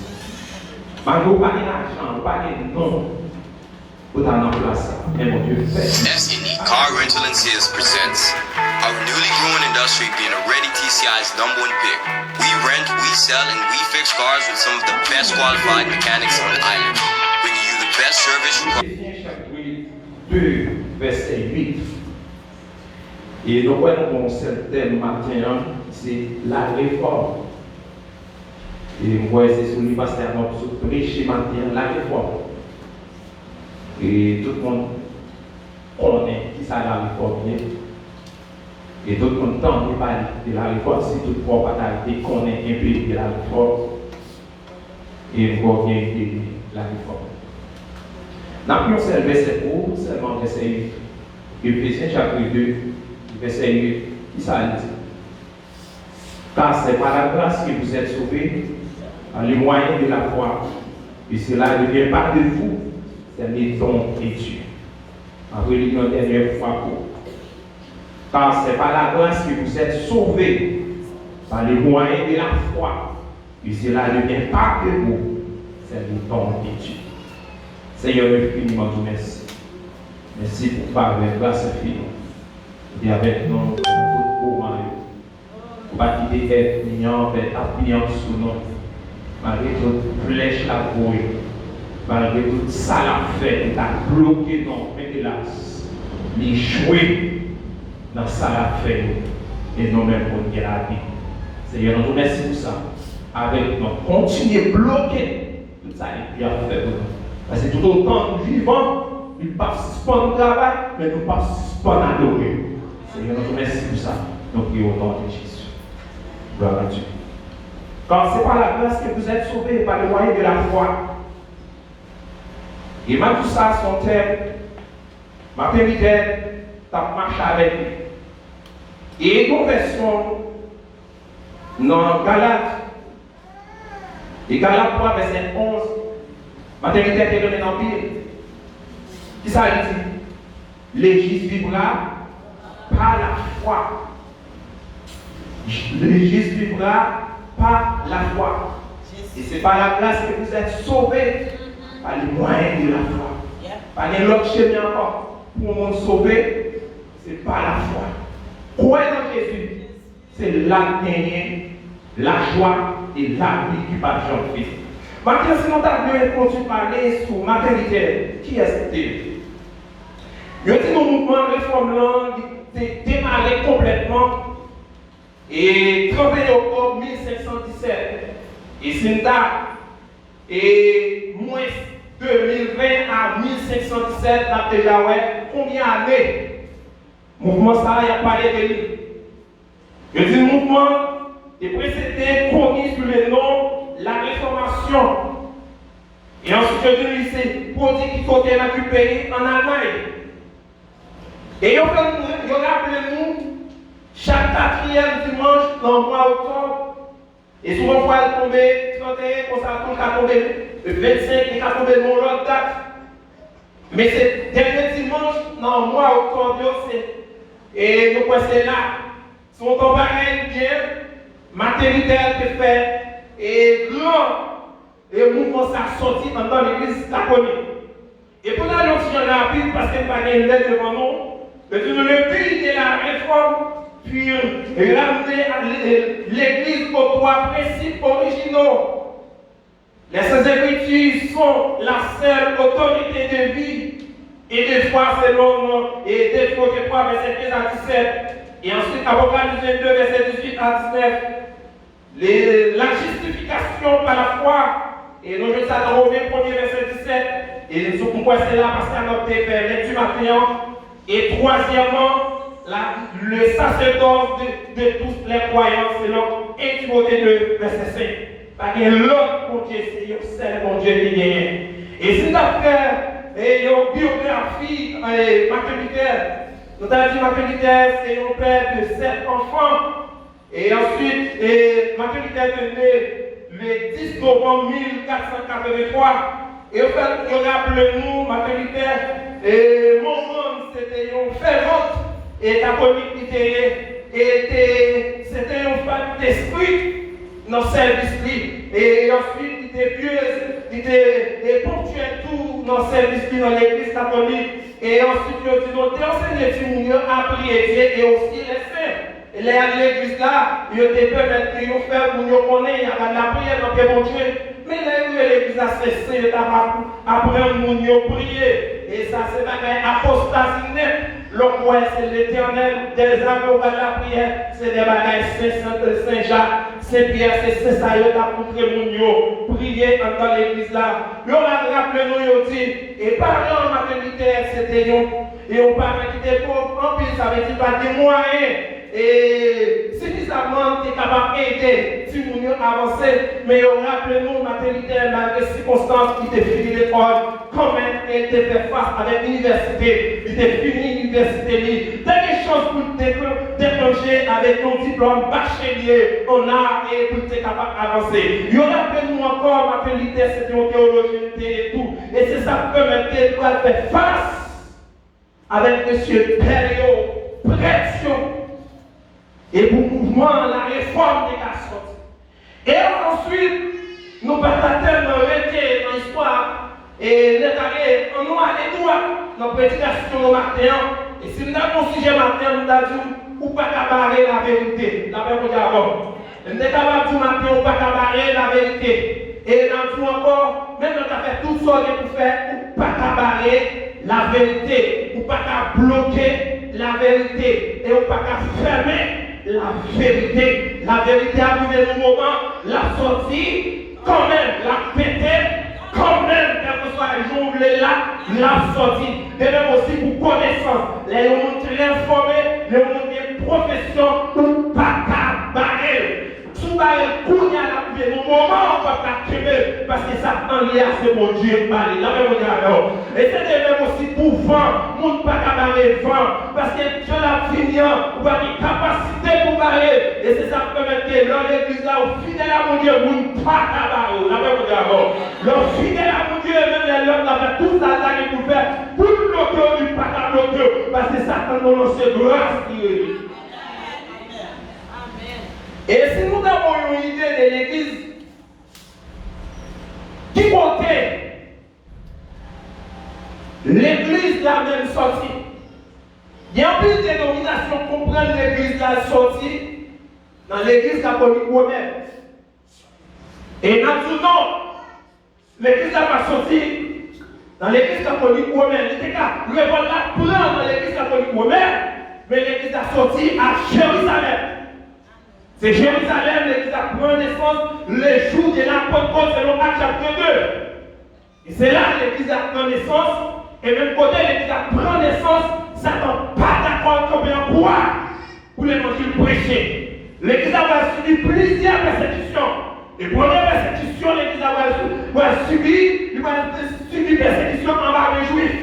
Malgre w pa gen lajan, w pa gen non, ou ta nan plas sa. Men Bondye fè. S and E Car Rental and Sales presents our newly grown industry being already T C I's number one pick. We rent, we sell, and we fix cars with some of the best qualified mechanics on the island, bringing you the best service you Efesyen chapit de, vèsè uit. E nou wè nan yon sèl tèm maten an, se larefòm. E m kwè se sou li pastè a nou sot preche maten an, larefòm. E tout moun konnen kisa larefòm ye. E tout moun tande pale de larefòm, si toutfwa w pa ta te konnen enpe de larefòm. E m kwè w gen ide de larefòm. N ap li yon sèl vèsè pou ou, sèlman vèsè uit. Efesyen chapit de, vèsè uit, kisa li di? Car c'est par la grâce que vous êtes sauvés, par le moyen de la foi. Et cela ne vient pas de vous, c'est le don de Dieu. M ap reli yon dènyè fwa pou ou. Car c'est par la grâce que vous êtes sauvés, par le moyen de la foi. Et cela ne vient pas de vous, c'est le don de Dieu. Senyè, nou infiniman di w mèsi. Mèsi pou favè, gras enfini w. Ou te avèk nou nan tout moman yo. Ou pa kite ènmi an fè tapiyans sou nou. Malgre tout flèch l ap voye, malgre tout sa l ap fè ki ta bloke nou, men elas, li echwe nan sa l ap fè yo. E nou menm pou n gen lavi. Senyè, nou di w mèsi pou sa. Avèk nou, kontinye bloke tout sa enmi an ap fè pou nou. Paske toutotan nou vivan, li p ap sispann travay, men nou p ap sispann adore. Senyè, nou di w mèsi pou sa. Nou priye o non de Jezi. Gloire à Dieu. Car c'est par la grâce que vous êtes sauvés, par le moyen de la foi. E m ap di sa, se yon tèm Maten Luther t ap mache avèk li. E yon vèsyon nan Galat, e Galat twa vèsè onz, Maten Luther te renmen anpil. Kisa li di? Le juste vivra par la foi. Le juste vivra par la foi. Et c'est par la grâce que vous êtes sauvés, par le moyen de la foi. Pa gen lòt chemen ankò pou yon moun sove, se pa lafwa. Kwè nan Jezi, se la k genyen lajwa e lavi ki p ap janm fini. Maten, si nou ta vle kontinye pale sou Maten Luther, kiyès li te ye? Yo di nou mouvman refòm lan, li te demare konplètman e trannteyen oktòb mil senk san disèt. E si n ta, e mwens de mil ven a mil senk san disèt, n ap deja wè konbyen ane mouvman sa a y ap pale de li. Yo di mouvman te presede koni sou le non la Réformation. E answit yo di li se pwodui ki sote nan ki peyi? Ann Almay. E yo fè nou, yo raple nou, chak katriyèm dimanch nan mwa oktòb, e souvan fwa l tonbe trannteyen, konsa tou l ka tonbe vennsenk, li ka tonbe nan yon lòt dat. Men se dènye dimanch nan mwa oktòb yo, se, e nou kwè se la, se yon tan parèy, byen, Maten Luther te fè, e gran, e mouvman sa soti anndan legliz la koni. E pou n al yon ti jan rapid, paske n pa gen lè devan nou, yo di nou, le but de la réforme fut ramener à l'é-, l'Église aux trois principes originaux. Les Saintes Écritures sont la seule autorité de vie E de fwa, selon, e de Timote twa, vèsè kenz a disèt, e answit Apokalips vennde, vèsè dizuit a diznèf, le, la justification par la foi, e nou jwenn sa nan Women premye, vèsè disèt, e nou, m kwè se la Paska n ap te fè lèkti maten an, e twazyèmman, la, le sacerdoce de, de tous les croyants, selon en Timote de, vèsè senk. Pa gen lòt Bondye, se yon sèl Bondye ki genyen. E si n ta fè, e, yon byografi, e, Martin Luther, nou ta di Martin Luther se yon pè de sèt anfan. E answit, e, Martin Luther te ne le dis novanm mil kat san katrevenntwa. E yo fè, yo raple nou, Martin Luther, e, manman l se te yon fèvant, e, katolik li te ye, e te, se te yon fanm ki te strik nan sèvis li. E answit, li te pyez, li te, e, ponktyèl tou nan sèvis li nan legliz katolik. E answit, yo di nou, te ansenye timoun yo a priye Dye e osi lè sen. Lè y al legliz la, yo te pèmèt ke yo fè moun yo konnen y ap al lapriyè nan pye Bondye. Men lè yo rive legliz la, se sen yo t ap ap-, aprann moun yo priye. E sa se bagay apostazi nèt. Lè w kwè se Letènèl dèzame ou pral lapriyè, se de bagay sen, sen, sen Jak, sen Pyè, se sen sa yo t ap montre moun yo priye anndan legliz la. Yo ra-, raple nou, yo di, e paran Martin Luther se te yon, e yon paran ki te pòv anpil, sa vle di pa t gen mwayen e sifizamman te kapab ede timoun yo avanse, men yo raple nou Martin Luther, malgre sikonstans, li te fini lekòl kanmenm e li te fè fas avèk inivèsite, li te fini inivèsite li, te gen chans pou l deklan-, deklanche avèk yon diplòm bachelye an ar e pou l te kapab avanse. Yo raple nou ankò, Martin Luther se te yon teyolojyen li te ye tou, e se sa k pèmèt ke li pral fè fas avèk mesye pè yo, prèt yo, e pou mouvman la refòm te ka sòti. E answit, nou pa ta tèlman rete nan istwa, e lèt ale, ann nou ale dwat nan predikasyon nou maten an. E si m ta gen yon sijè maten an, m ta di w, ou pa ka bare laverite. Lapè Bondye avè w. M te kapab di w maten, ou pa ka bare laverite. E n ap di w ankò, menm lè w ta fè tout sa w gen pou fè, ou pa ka bare laverite. Ou pa ka bloke laverite. E ou pa ka fèmen laverite. Laverite ap rive yon moman, l ap sòti kanmenm, l ap pete kanmenm, kèlkeswa jan w vle l la, l ap sòti. De menm osi pou konesans. Lè yon moun trè enfòme, lè yon moun gen pwofesyon, ou pa ka bare l. Si w bare l kounye a, l ap rive yon moman ou p ap ka kenbe l, paske sa k nan li a, se Bondye k ba li. Lapè Bondye avè w. E se de menm osi pou van, moun pa ka bare van, paske jan l ap vini an, ou pa gen kapasite pou bare l. E se sa k pèmèt ke lè w legliz la, ou fidèl a Bondye, moun pa ka bare w. Lapè Bondye avè w. Lè w fidèl a Bondye, menm lè lòt la fè tout sa l ta gen pou l fè, pou l bloke w, li pa ka bloke w, paske sa k nan non l se gras ki rele. E si nou ta ba w yon ide de legliz, ki kote legliz la menm sòti? Gen anpil denominasyon konprann legliz la sòti nan legliz katolik womèn. E n ap di w non, legliz la pa sòti nan legliz katolik womèn. Li te ka, revòl la pran nan legliz katolik womèn, men legliz la sòti a Jerizalèm. Se Jerizalèm legliz la pran nesans le jou de la Pentecôte, selon Ak chapit de. E se la legliz la pran nesans, e menm kote legliz la pran nesans, Satan pa dakò kanpe an kwa pou levanjil preche. Legliz la pral sibi plizyè pèsekisyon. E premye pèsekisyon legliz la pral, pral sibi, li pral sibi pèsekisyon anba men Jwif.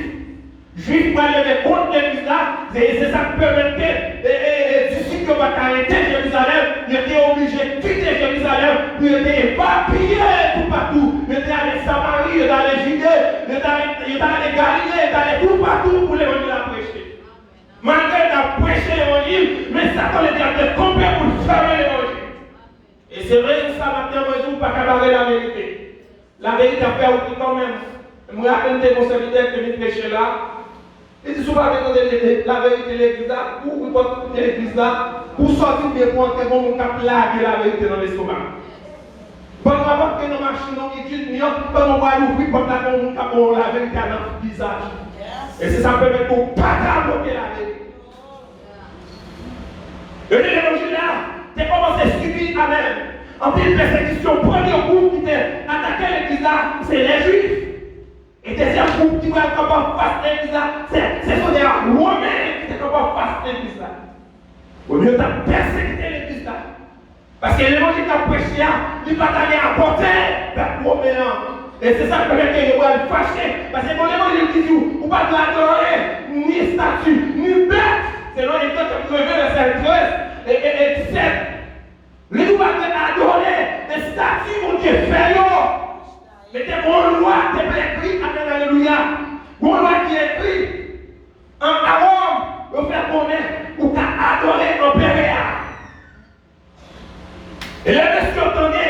Jwif pral leve kont legliz la, se, se sa k pèmèt ke, e, e, e, disip yo pa t ka rete Jerizalèm, yo te oblije kite Jerizalèm pou yo te epapiye toupatou. Yo te ale Samari, yo te ale Jide, yo te ale, yo te ale Galile, yo te ale toupatou pou levanjil la preche. Malgre yo t ap preche levanjil, men Satan Ledyab te kanpe pou l fèmen levanjil. E se rezon sa maten an mwen di w pa ka bare laverite. Laverite ap fè w ri kanmenm. M raple m te gon sèvitè ki te vin preche la. Li di, si w pa vle tande le-, laverite legliz la, ou ouvri pòt legliz la, pou w sòti oubyen pou w antre, gon moun k ap lage laverite nan lestomak. Pandan w ap antre nan machin nan, ou gen djin li an, pandan w pral ouvri pòt la, gon moun k ap ba w laverite a nan vizaj. E se sa k pèmèt ke w pa ka bloke laverite. E levanjil la te kòmanse sibi avèk anpil pèsekisyon. Premye gwoup ki te atake legliz la, se lè Jwif. E dezyèm gwoup ki pral kanpe anfas legliz la, se, se sòlda women ki te kanpe anfas legliz la. Women yo t ap pèsekite legliz la. Paske levanjil k ap preche a, li pa t ale apòte pèp women an. E se sa k pèmèt ke yo pral fache. Paske gon levanjil ki di w, ou pa dwe adore ni estati, ni bèt. Selon Egzòd chapit ven, vèsè trèz e, e, e disèt. Li di w pa dwe adore estati Bondye fè yo. Men te gon lwa ki te ekri, amèn, alelouya. Gon lwa ki ekri an Wòm, yo fè konnen ou ka adore anperè a. E lè mesye yo tande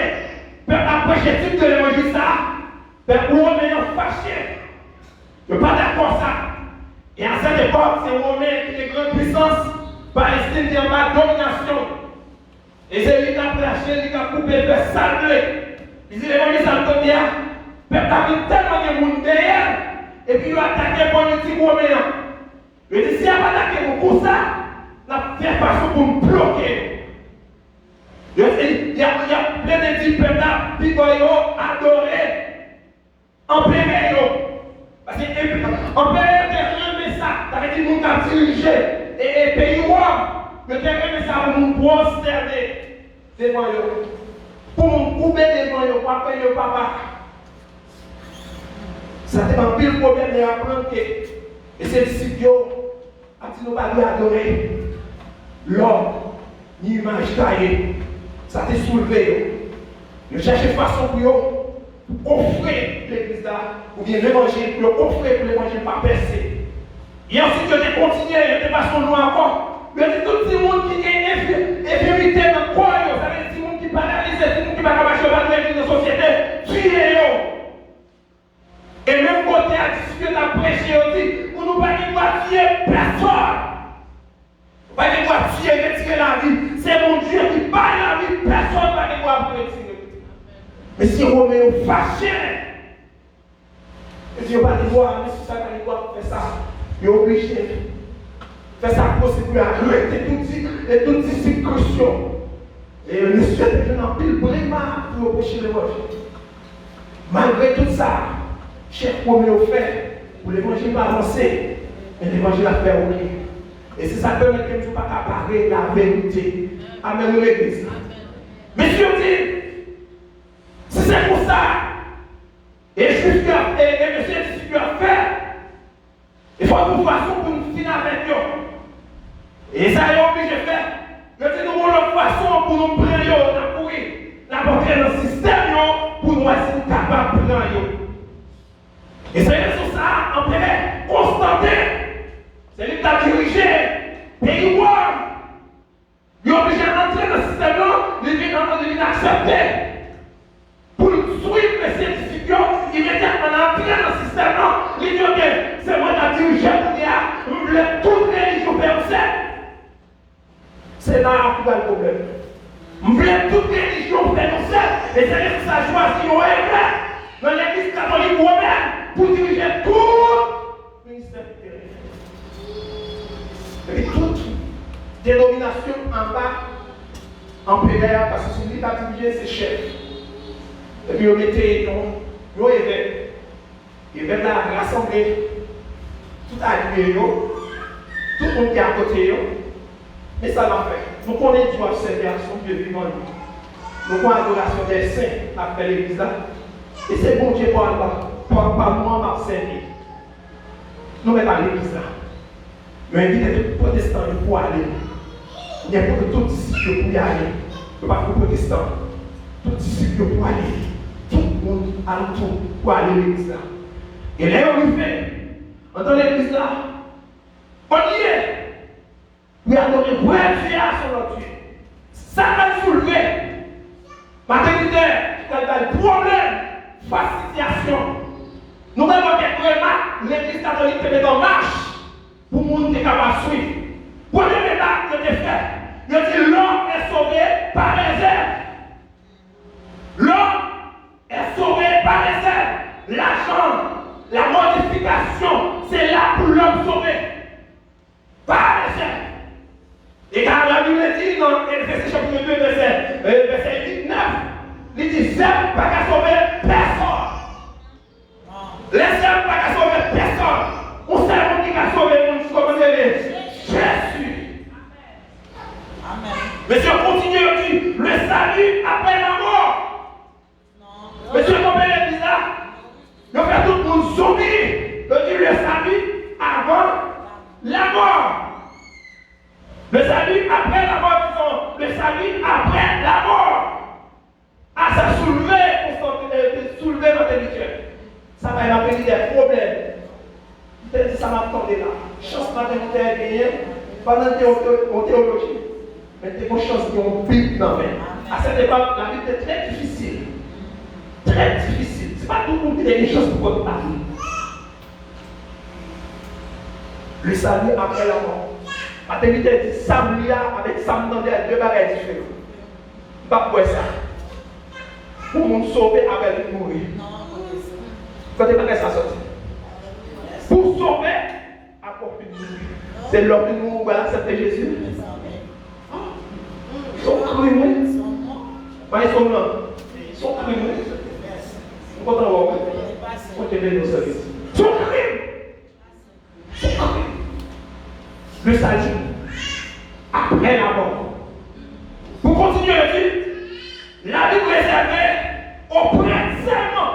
pèp la preche tip de levanjil sa a, pèp women an fache. Yo pa dakò sa. E a sèt epòk, se Women ki te gran pwisans, Palestin te anba dominasyon. E se li k ap rache, li k ap koupe, fè sa l vle. Li di levanjil sa l tande a, pèp la vin tèlman gen moun dèyè l, epi yo atake politik Women an. Yo di, si y ap atake nou konsa, n ap fè fason pou n bloke yo. Yo di, y ap, y ap plede di pèp la, pi bò yo adore anperè yo. Paske anp-, anperè yo te renmen sa. Sa vle di moun k ap dirije e, e peyi Wòm, yo te renmen sa pou moun pwostène devan yo. Pou moun koube devan yo, pou apèl yo papa. Sa te ban anpil pwoblèm lè y aprann ke mesye disip yo ap di nou pa dwe adore lò ni imaj taye. Sa te soulve yo. Yo chèche fason pou yo ofre legliz la, oubyen levanjil, pou yo ofre pou levanjil pa pèse. E answit, yo te kontinye, yo te pase yon lwa ankò. Yo di tout timoun ki gen enfi-, enfimite nan kò yo, sa vle di timoun ki paralize, timoun ki pa ka mache, yo pa dwe vin nan sosyete, tiye yo. E menm kote a, disip yo t ap preche, yo di, pou nou pa gen dwa tiye pèsòn. Ou pa gen dwa tiye, retire lavi. Se Bondye ki bay lavi, pèsòn pa gen dwa pou retire. Mesye women yo fache. Yo di yo pa gen dwa, mesye sa pa gen dwa pou fè sa. Yo oblije fè sa k posib pou yo arete tout di-, e tout disip Kris yo. E mesye te jwenn anpil brema pou yo preche levanjil. Malgre tout sa, chèf women yo fè pou levanjil pa avanse, men levanjil ap fè woule. E se sa k pèmèt ke m di w pa ka bare laverite. Amèn, wi, legliz. Mesye yo di, si se konsa, e Jwif yo ap, e, e mesye disip yo ap fè, e fò nou fason pou nou fin avèk yo. E sa yo oblije fè, yo di nou gon lòt fason pou nou pran yo, n ap kouri, n ap antre nan sistèm yo pou n wè si nou kapab pran yo. E se rezon sa a, anperè Konstantin, se li k t ap dirije peyi Wòm. Li oblije antre nan sistèm nan, li vin antre, li vin aksepte pou l swiv mesye disip yo, imedyatman l antre nan sistèm nan, li di, oke, se mwen k ap dirije kounye a, m vle tout relijyon fè yon sèl. Se la a ki pral pwoblèm. M vle tout relijyon fè yon sèl, e se rezon sa chwazi yon evèk nan legliz katolik womèn pou dirije tout ministè ki te rete. Epi tout denominasyon anba anperè a, paske se li k ap dirije, se chèf. Epi yo mete yon, yon evèk. Evèk la rasanble tout alye yo, tout moun ki akote yo. Men sa n ap fè. Nou konnen Dye ap sèvi a, se yon Dye vivan li. Nou gon adorasyon dè sen n ap fè legliz la. E se Bondye pa, pa, pa, pa nou an n ap sèvi. Nou mèt al legliz la. Yo envite tout pwotestan yo pou ale. Nenpòt tout disip yo pou y ale. Yo pa t pou pwotestan. Tout disip yo pou ale. Tout moun alantou pou ale legliz la. E lè yo rive anndan legliz la, kote l ye? Pou y adore vrè Dye a, se lòt Dye. Sa pral soulve. Maten Luther pral bay pwoblèm fas sitiyasyon. Nou pral wè kèk remak legliz katolik te mete an mach pou moun te kapab swiv. Premye remak yo te fè, yo di, l'homme est sauvé par réserve. L'homme est sauvé par réserve. Lajan, la modifikasyon, Se la pou lòm sove. Pa lèzèm. E ka Labib di nan Efesyen chapit de, vèsè, eh, vèsè uit, nèf, li di, zèb pa ka sove pèsonn. Lèzèb pa ka sove pèsonn. Yon sèl moun ki ka sove moun, se kòman li rele? Jezi. Mesye kontinye, yo di, le salut après la mort. Mesye kanpe legliz la, yo fè tout moun zonbi. Yo di le salut avant la mort. Le salut après la mort, disons, le salut après la mort. A sa soulve, konsantre, eh, soulve Martin Luther. Sa bay Martin Luther pwoblèm. Li te di sa m ap tande la. Chans Martin Luther genyen, pandan l te yon te-, yon teyoloji, men l te gen chans gen yon Bib nan men. A sèt epòk, Labib te trè difisil. Trè difisil. Se pa tout moun ki te gen chans pou konn Labib. Le salut après la mort. Martin Luther di, sa m li a avèk sa m tande a, de bagay diferan. M p ap kwè sa. Pou moun sove apre l fin mouri. Kote bagay sa soti? Pou sove apre w fin mouri. Se lè w fin mouri ou pral aksepte Jezi? Se yon krim, wi. Maestro m nan, se yon krim, wi. M kontan wè w, wi. Bondye beni w, sè Jezi. Se yon krim. Le salut après la mort. Pou kontinye, yo di, Labib rezève o prèt sèlman.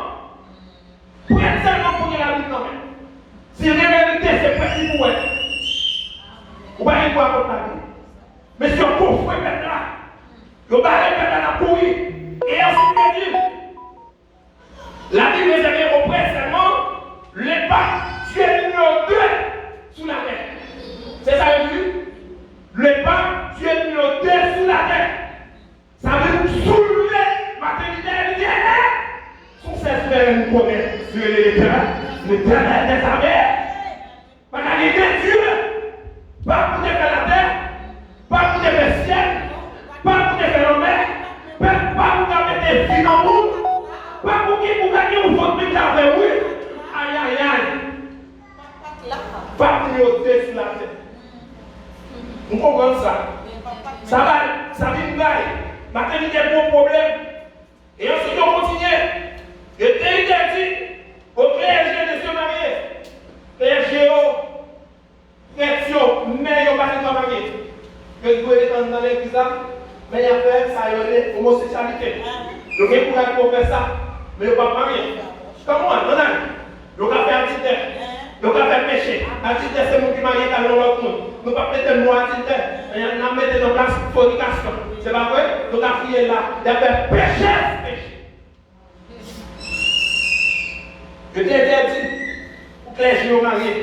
Prèt sèlman pou gen Labib nan men. Si gen verite, se prèt li pou wè. Ou pa gen dwa kont Labib. Mesye yo gofre pèp la. Yo bare pèp la nan kouri. E answit, yo di, Labib rezève o prèt sèlman, le pape, Dieu numéro deux sou latè. Se sa yo di, wi. Le pape, Dieu numéro deux sou latè. Sa vle di pou soulve Martin Luther, li di, eh, eh, se yon sèl souverèn m konnen, li rele Letènèl, Letènèl dèzame. Pa ka gen de Dye. Pa pou te fè latè, pa pou te fè syèl, pa pou te fè lanmè, pa, pa pou ka mete vi nan moun, pa pou ki pou ka gen yon vant menm jan avè w, wi. Ayayay. Pa pou yo de sou latè. M konprann sa. Sa bay, sa vin bay Martin Luther gwo pwoblèm. E answit, yo kontinye. Yo te entèdi o klèje de se marye. Klèje yo, prèt yo, mè yo pa gen dwa marye. Yo dwe ret anndan legliz la, men y ap fè sa yo rele omoseksyalite. Yo gen kouraj pou yo fè sa, men yo p ap marye. Come on, ann ale. Yo ka fè adiltè. Yo ka fè peche. Adiltè se moun ki marye k al yon lòt moun. Nou p ap mete mo adiltè. N ap mete nan plas fònikasyon. Se pa vre? Nou ka fouye l la. Y ap fè peche sou peche. Yo te entèdi pou klèje yo marye.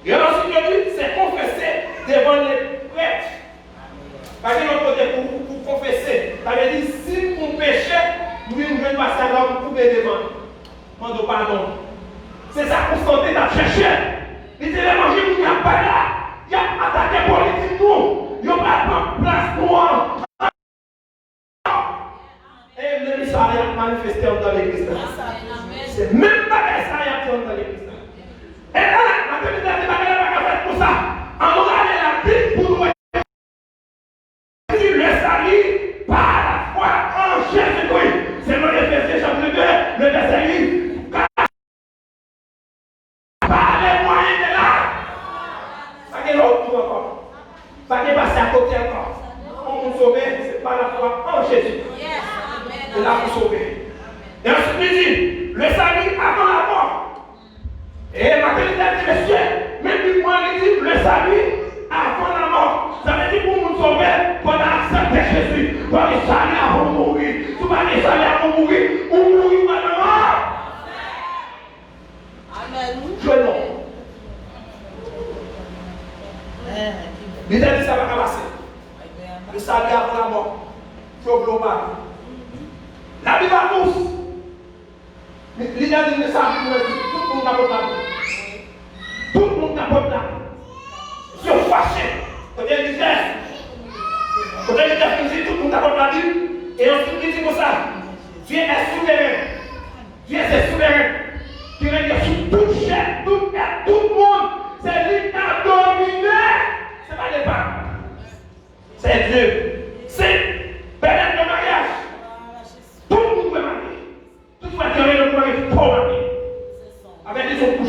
E answit, yo di, se konfese devan le prèt. Pa gen lòt kote pou, pou konfese. Sa vle di, si m fè yon peche, m vin jwenn pastè la, m koube devan l. Mande w padon. Se sa Konstantin t ap chèche. Li di, lè manje moun y ap bay la, y ap atake politik nou. Yo pral pran plas nou an. E lè misye ale, y ap manifeste anndan legliz la. Se menm bagay sa y ap di anndan legliz la. E la, Martin Luther di bagay la pa ka fèt konsa. Ann nou rale Labib pou nou wè. Di le salut par la foi en Jésus-Christ. Selon Efesyen chapit de, le vèsè uit. Pa lè mwayen de la. Pa gen lòt tou ankò. Pa gen pase akote ankò. Pou moun sove, se pa la fwa an Jezi. Se la pou sove. E answit li di, le salut avant la mort. E Martin Luther di, mesye, men Bib mwen li di, le salut avant la mort. Sa vle di pou moun sove, fò w ta aksepte Jezi. Fò w gen sali avan w mouri. Si w pa gen sali avan w mouri, ou mouri w al nan lanmò. Jwe non. Li te di sa pa ka pase. Le salut avant la mort. Fè w vle w pa vle. Labib anons. Li, li te di, men sa Bib mwen di, tout moun ka pot Labib. Tout moun ka pot Labib. Yo fache. Kote Luther? Kote Luther fin di, tout moun ka pot Labib? E answit li di konsa, Dieu est souverain. Dye se souveren, ki renye sou tout chèf, tout èt, tout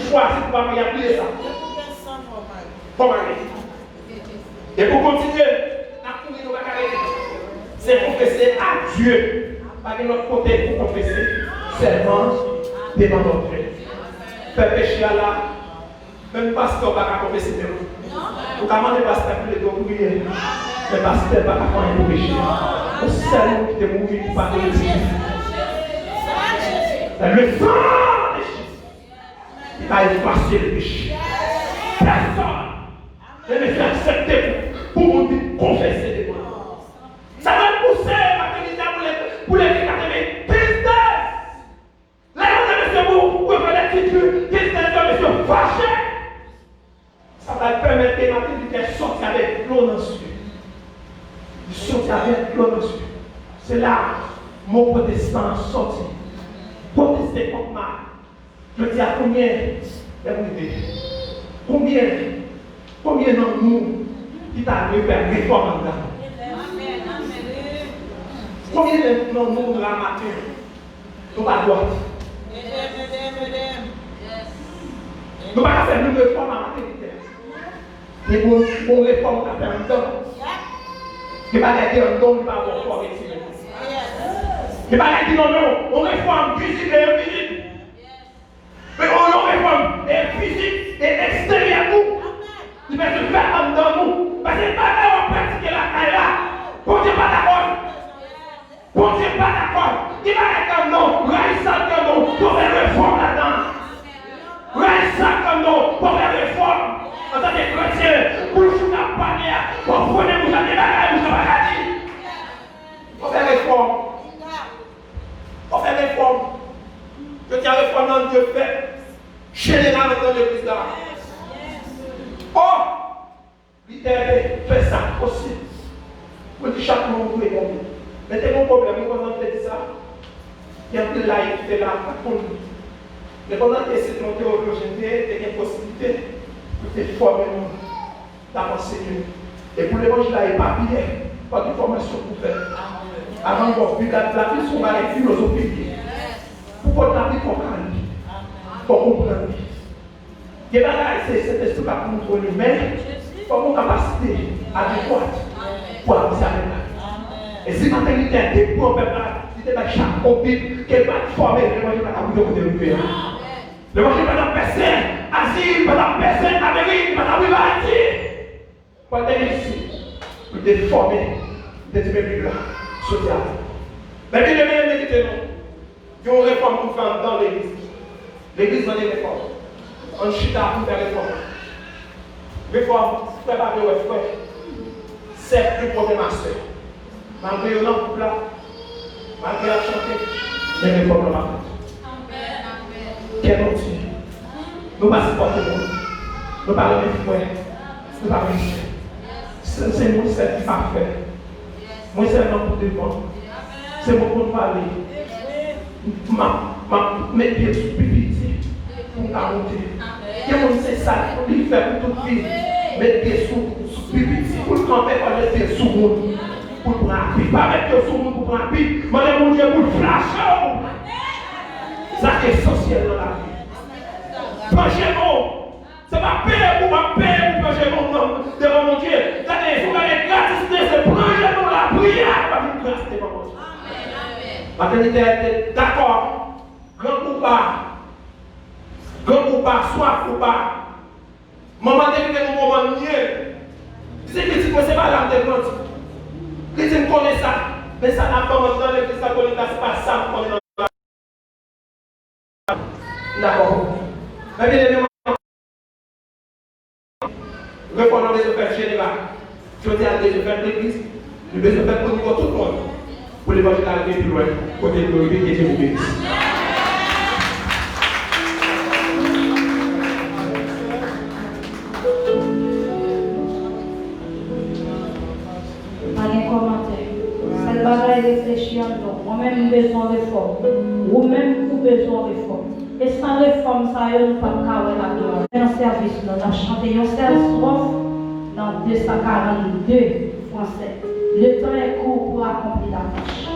Chwazi pou pa mari, bliye sa. Fò mari. E pou kontinye, n ap kouri, nou pa ka rete. Se konfese a Dye. Pa gen lòt kote pou konfese. Sèlman devan Bondye. Fè peche a la. Menm pastè w pa ka konfese menm. Ou ka mande pastè pou l ede w priye. Men pastè pa ka fè anyen pou peche. Yon sèl moun ki te mouri pou pa te rete. Le sang de Jésus. Ki ka efase le peche. Pèsonn pa bezwen aksepte pou, pou moun vin konfese devan l. Sa pral pouse matènite a pou le, pou legliz la te gen kenz tèz. Lè yo te mesye pou, pou yo fè lèkti kenz tèz yo, mesye fache. Sa pral pèmèt ke matènite a sòti avèk dlo nan zye. Li sòti avèk dlo nan zye. Se la mo pwotestan an sòti. Pwoteste kont mari. Jodi a, konbyen, lè m rive, konbyen, konbyen nan nou ki ta dwe fè refòm anndan? Konbyen nan nou la maten, nou pa dwat? Nou pa ka fè menm refòm a matènite a. Gen bon, bon refòm ou ka fè anndan. Gen bagay ki anndan w li pa bon fò retire. Gen bagay ki nan men w, yon refòm vizib e envizib. Men yon, yon refòm e fizik e eksteryè tou. Li bezwen fèt anndan nou. Paske bagay w ap pratike lakay la, Bondye pa dakò. Bondye pa dakò. Gen bagay k anndan w, rayi sa k anndan w, fò fè refòm ladan. Rayi sa k anndan w, fò fè refòm. Antanke kretyen, bouch ou k ap pale a, fò frennen bouch la, gen bagay bouch la pa ka di. Fò fè refòm. Fò fè refòm. Jodi a, refòm nan dwe fèt jeneralman nan legliz la. O! Lidè te fè sa k posib pou l di chak moun dwe konbyen. Men te gen yon pwoblèm, wi, pandan l te di sa, gen anpil layik ki te la, pa t konn li. Men pandan l te se te yon teyolojyen l te ye, te gen posiblite pou l te fòme moun. L ap anseye. E pou levanjil la epapye, pa gen fòmasyon pou fè. Avan w wè Bib la, Bib la plis yon bagay filozofi li ye. Pou kòd la pli fò w ka li, fò w konprann li. Gen bagay se Sentespri k ap montre w li, men fò w gen yon kapasite adekwat pou avanse avèk la. E si matènite a te pran pèp la, li te bay chak yon Bib, ke l pa t fòme, levanjil pa t ap rive kote l rive a. Levanjil pa t ap pèse Azi, li pa t ap pèse Amerik, li pa t ap rive Ayiti. Pòl te reyisi pou l te fòme, li te di men Bib la soti avè m. Men byeneme, m envite nou, gen yon refòm pou fè anndan legliz. Legliz mande refòm. Ann chita pou n fè refòm. Refòm, frè pa vle wè frè. Sè pli pwòch de ma sè. Malgre yo nan gwoup la, malgre y ap chante, men refòm nan pa fèt. Kè nou di, nou pa sipòte moun. Nou pa renmen frè. Nou pa renmen sè. Se, se mwen sèl ki pa fè. Mwen sèlman pou devan. Se mwen konn pale. M ap, m ap met pye sou pi piti pou m ka monte. Gen moun se sa li fè pou tout vi. Met pye sou, sou pi piti pou l kanpe, pa met pye sou moun pou l pran api. Pa met pye sou moun pou pran api. Mande Bondye pou l flache w. Sa ki esansyèl nan lavi. Pran jenou. Se pa peye pou w ap peye pou pran jenou w nan devan Bondye. Gade, se yon bagay gratis, men se pran jenou w lapriyè, w ap jwenn gras devan Bondye. Matènite a te dakò. Grangou pa, grangou pa, swaf ou pa. Manman te kite nou moman l ye. Li di pitit mwen se pa la m te grandi. Li di m konnen sa. Men sa n ap ban m anndan legliz katolik la, se pa sa m konnen nan. M dakò. Men byeneme, refòm nan bezwen fèt jeneral. Jodi a, li bezwen fèt legliz, li bezwen fèt o nivo tout moun. Pou levanjil la rive pi lwen, kote l dwe rive, ke Dye nou beni. Pa gen kòmantè. Sèl bagay, reflechi anndan w. Mwen menm, m bezwen refòm. Ou menm, ou bezwen refòm. E san refòm sa yo, nou p ap ka wè laglwa. Nan sèvis nou, n ap chante yon sèl swòf nan de san karannde fransè. Le temps est court pour accomplir la tâche.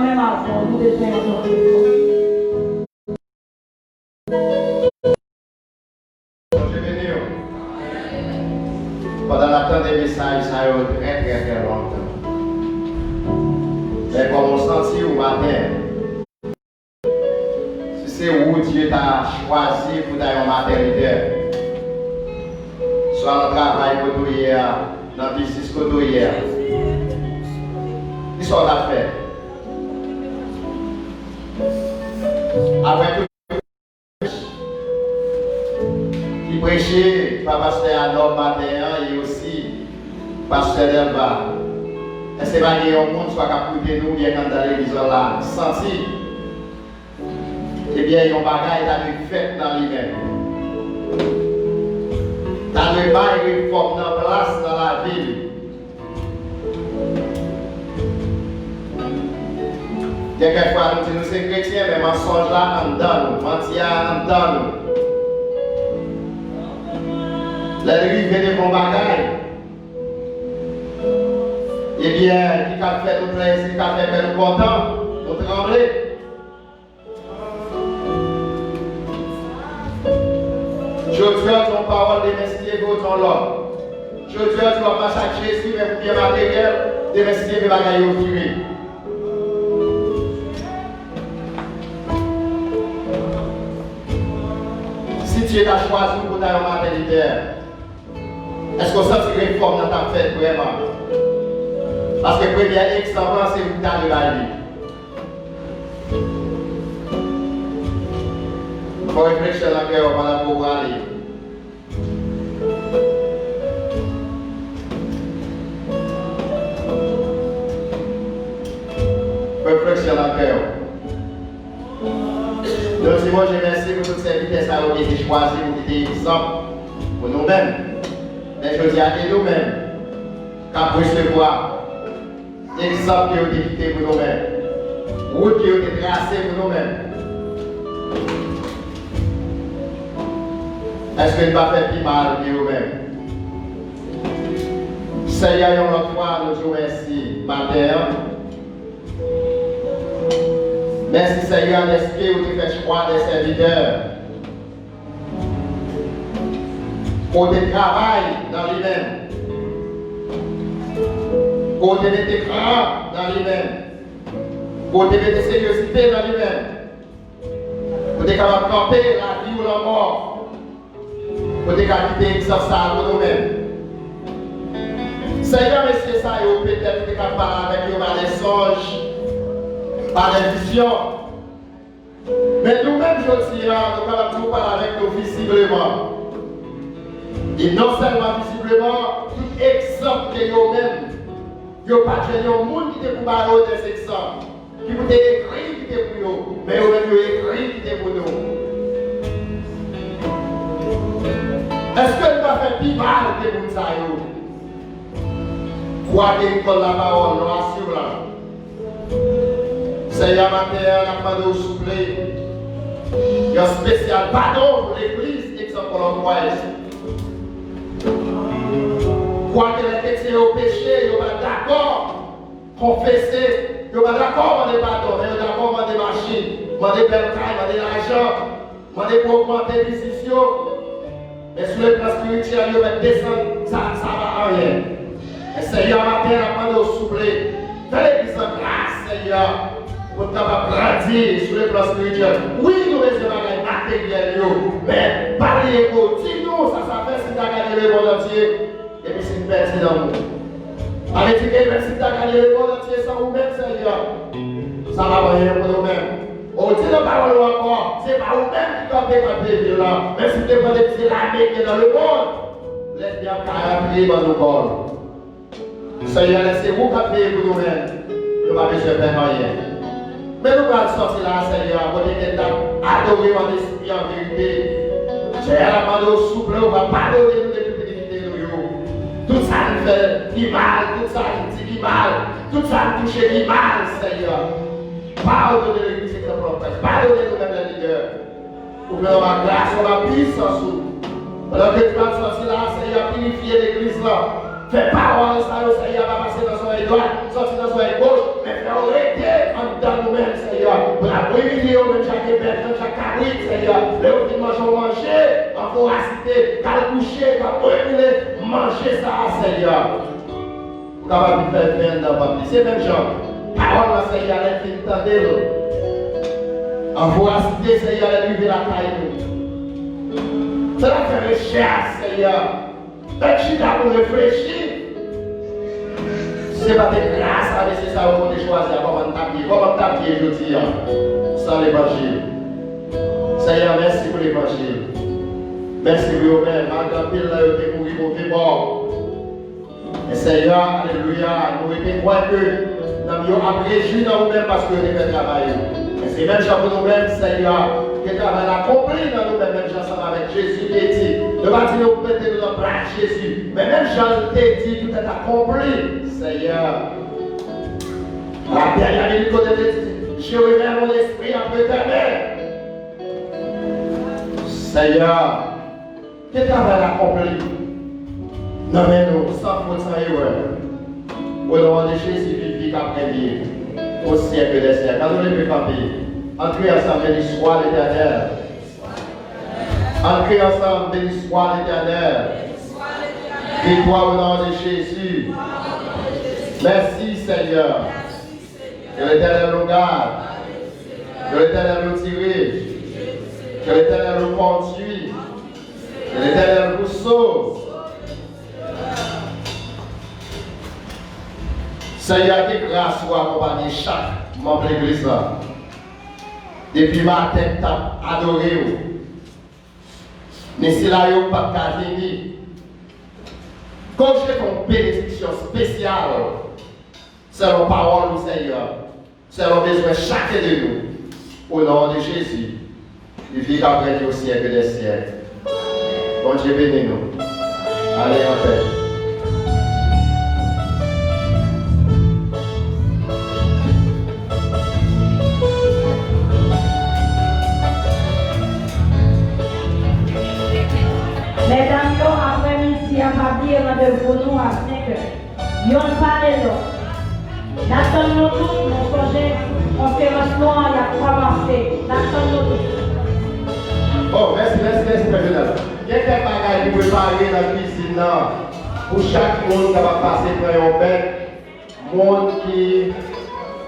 menm avan, nou bezwen yon tankou. Bondye beni w. Pandan n ap tande mesaj sa yo trè, trè, trè lontan, men kòman w santi w maten an? Si se ou Dye ta chwazi pou ta yon maten lidè, swa nan travay kote w ye a, nan biznis kote w ye a, kisa w t ap fè? Apre tout ki preche pa pastè Anòb maten an e osi pastè Delva, èske pa gen yon moun swa k ap koute nou oubyen k anndan legliz lan la ki santi, ebyen, yon bagay ta dwe fèt nan li menm? Ta dwe bay refòm nan plas nan lavi li. Gen kèk fwa nou di nou se kretyen, men mansonj la anndan nou, manti a anndan nou. Lè l rive devan yon bagay, ebyen, ki ka fè nou plezi, ki ka fè kè nou kontan, nou tranble. Jodi a, w di yon pawòl, demen si Dye vle, w di yon lòt. Jodi a, w di w ap mache ak Jezi, men pou byen materyèl, demen si Dye vle, bagay yo vire. Si Dye ta chwazi w pou ta yon maten lidè, èske w santi refòm nan t ap fèt vrèman? Paske premye egzanp lan, se ou ki ta dwe bay li. Fè refleksyon nan kè w pandan ke w prale. Refleksyon nan kè w. Nou di Bondye mèsi pou tout sèvitè sa yo ki te chwazi pou kite egzanp pou nou menm. Men jodi a, e nou menm k ap resevwa egzanp ke yo te kite pou nou menm, wout ke yo te trase pou nou menm. Èske n pa fè pi mal ke yo menm? Seyè, yon lòt fwa, nou di w mèsi maten an. Mèsi, Seyè, dèske ou te fè chwa de sèvitè. Ou te travay nan li menm. Ou te mete kran nan li menm. Ou te mete seryozite nan li menm. Ou te kapab kanpe lavi ou lanmò. Ou te ka kite egzanp sa a pou nou menm. Seyè, mesye sa yo, petèt ou te ka pale avèk yo pa de sonj, pa de vizyon. Men nou menm jodi a, nou kapab di w pale avèk nou vizibleman. E non sèlman vizibleman, tout egzanp ke yo menm, yo pa t jwenn yon moun ki te pou ba yo de egzanp, ki pou te ekri kite pou yo, men yo menm yo ekri kite pou nou. Èske n pa fè pi mal ke moun sa yo? Kwake lekòl lapawòl nou asire la. Seyè, maten an, n ap mande w souple yon espesyal padon pou legliz Egzanp Kolòm Wise. Kwake lè kretyen yo peche, yo pa dakò konfese, yo pa dakò mande padon, men yo dakò mande machin, mande bèl kay, mande lajan, mande pou ogmante biznis yo. Men sou le plan espirityèl, yo mèt desann, sa, sa pa anyen. Men Seyè, maten an, n ap mande w souple, fè legliz lan gras, Seyè, pou n kapab grandi sou le plan espirityèl. Wi, nou bezwen bagay materyèl yo, men pa bliye ke w di nou sa sa fè si n ta gade lemonn antye. Epi si n pèdi nanm ou, sa vle di ke menm si n ta gade lemonn antye san ou menm, Seyè, sa p ap anyen pou nou menm. Ou di nan pawòl ou ankò, se pa ou menm ki kanpe, kanpe vil lan. Menm si n te pran depi se lame ki gen nan lemonn, lènmi ap ka rantre ban nou gòl. Seyè, lè se ou k ap veye pou nou menm, nou pa bezwen pè anyen. Men nou pral sòti la, Seyè, kote ke n t ap adore w an espri, an verite. Seyè, n ap mande w souple, w va padone nou de tout inikwite nou yo. Tout sa n fè ki mal, tout sa n di ki mal, tout sa n touche ki mal, Seyè. Padone legliz Egzanp Kolòm Wise, padone nou menm lè lidè. Ou vle anba gras ou, anba pisans ou. Pandan ke nou pral sòti la, Seyè, pirifye legliz lan. Fè pawòl sa yo, Seyè, pa pase nan zòrèy dwat, sòti nan zòrèy goch, men fè yo rete anndan menm, Seyè, pou n ap imilye yo menm jan ke bèf, menm jan kabrit, Seyè. Lè yo fin manje yon manje, an vorasite, k al kouche, k ap imilye manje sa a, Seyè. Ou kapab vin fè ven anndan vant li. Se menm jan pawòl la, Seyè, lè n fin tande l, an vorasite, Seyè, lè l rive lakay nou. Sa n ap fè rechèch, Seyè. Fè n chita pou n reflechi. Si se pa te gras a mesye sa yo ke w te chwazi a, kòman n t ap ye? Kòman n t ap ye jodi a san levanjil? Seyè, mèsi pou levanjil. Mèsi pou yo menm, malgre anpil nan yo te mouri move mò. Men Seyè, alelouya, nou rete kwè ke nanm yo ap rejwi nan ou menm paske yo te fè travay yo. Men se menm jan pou nou menm, Seyè, ke travay la akonpli nan nou menm, menm jan ansanm avèk Jezi te di. Nou pa di nou mete nou nan plas Jezi, men menm jan l te di, tout est accompli, Seyè. La dènyè minit kote te di, je remets mon esprit entre tes mains. Seyè, ke travay la akonpli nan men nou, san fot, san erè. O non de Jezi, vivi k ap renye o syèk dè syèk. Ann nou leve kanpe. Ann kriye ansanm, beni swa Letènèl. Ann kriye ansanm, beni swa Letènèl. Viktwa o non de Jezi. Mèsi, Seyè. Que l'Éternel nous garde. Que l'Éternel nous dirige. Que l'Éternel nous conduit. Que l'Éternel vous sauve. Seyè, ke gras ou akonpanye chak manm legliz la. Depi maten, m t ap adore w. Men sila yo pa t ka vini. Ke w jete yon benediksyon espesyal selon pawòl ou, Seyè, selon bezwen chaken de nou. O non de Jezi, li viv avèk nou syèk dè syèk. Bondye beni nou. Ale anpè. Medam yo, aprèmidi a, pa bliye randevou nou a senkè. Yonn pale lòt. N ap tann nou tout, men sonje, konferans nou an, y ap kòmanse. N ap tann nou tout. Oh, mèsi, mèsi, mèsi, Frè Jonathan. Gen kèk bagay ki prepare nan kwizin nan pou chak moun kapab pase pran yon bèk. Moun ki,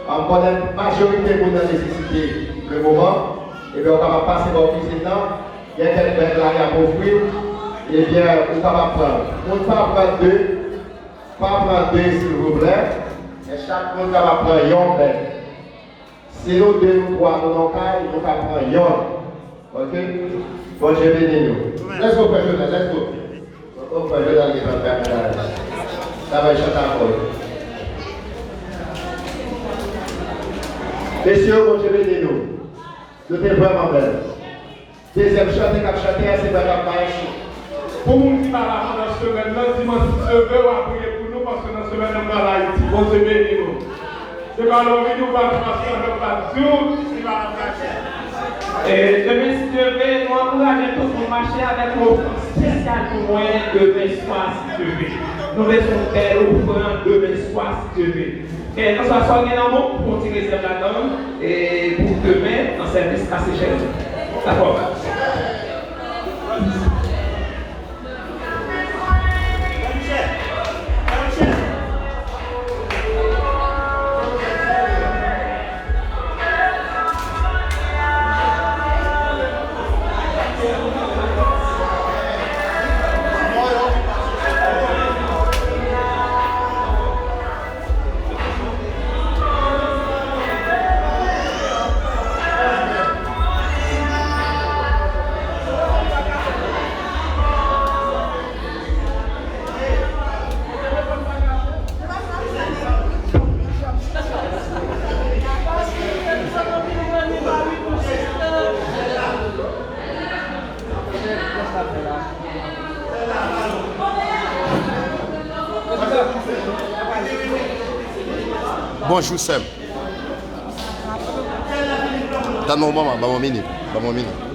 um, konnen majorite moun nan nesesite le moman, ebyen, ou kapab pase bò kwizin nan. Gen kèk bèk la y ap ofri w. Ebyen, ou kapab pran. Moun pa pran de, Pa pran de, silvouplè. Men chak moun kapab pran yon bèk. Si nou de, nou twa, nou nan kay, nou ka pran yonn. Oke? Bondye beni nou. Let's go, Frè Jonel, let's go. Oh, Frè Jonel, li pral fè bagay. Sa va chante ankò. Mesye, Bondye beni nou. Yo te vrèman bèl. Dezyèm chante k ap chante a, se bagay bay chou. Pou moun ki pa la pandan semèn nan, dimanch si Dye vle, w a priye pou nou, paske nan semèn nan, m pral Ayiti. Bondye beni nou. Se pa lè w vini, w pa pase avèk pa di w, se pa nan pati. E demen, si Dye vle, nou ankouraje tout moun mache avèk yon ofrann espesyal pou mwen demen swa, si Dye vle. Nou bezwen yon bèl ofrann demen swa, si Dye vle. Kèlkanswa sa w gen nan men w, pran yon ti rezèv ladan l, e pou demen, nan sèvis a Seychelles. Dakò. Bonjou, sè m. Tann mwen yon moman, ban mwen yon minit. Ban mwen yon minit.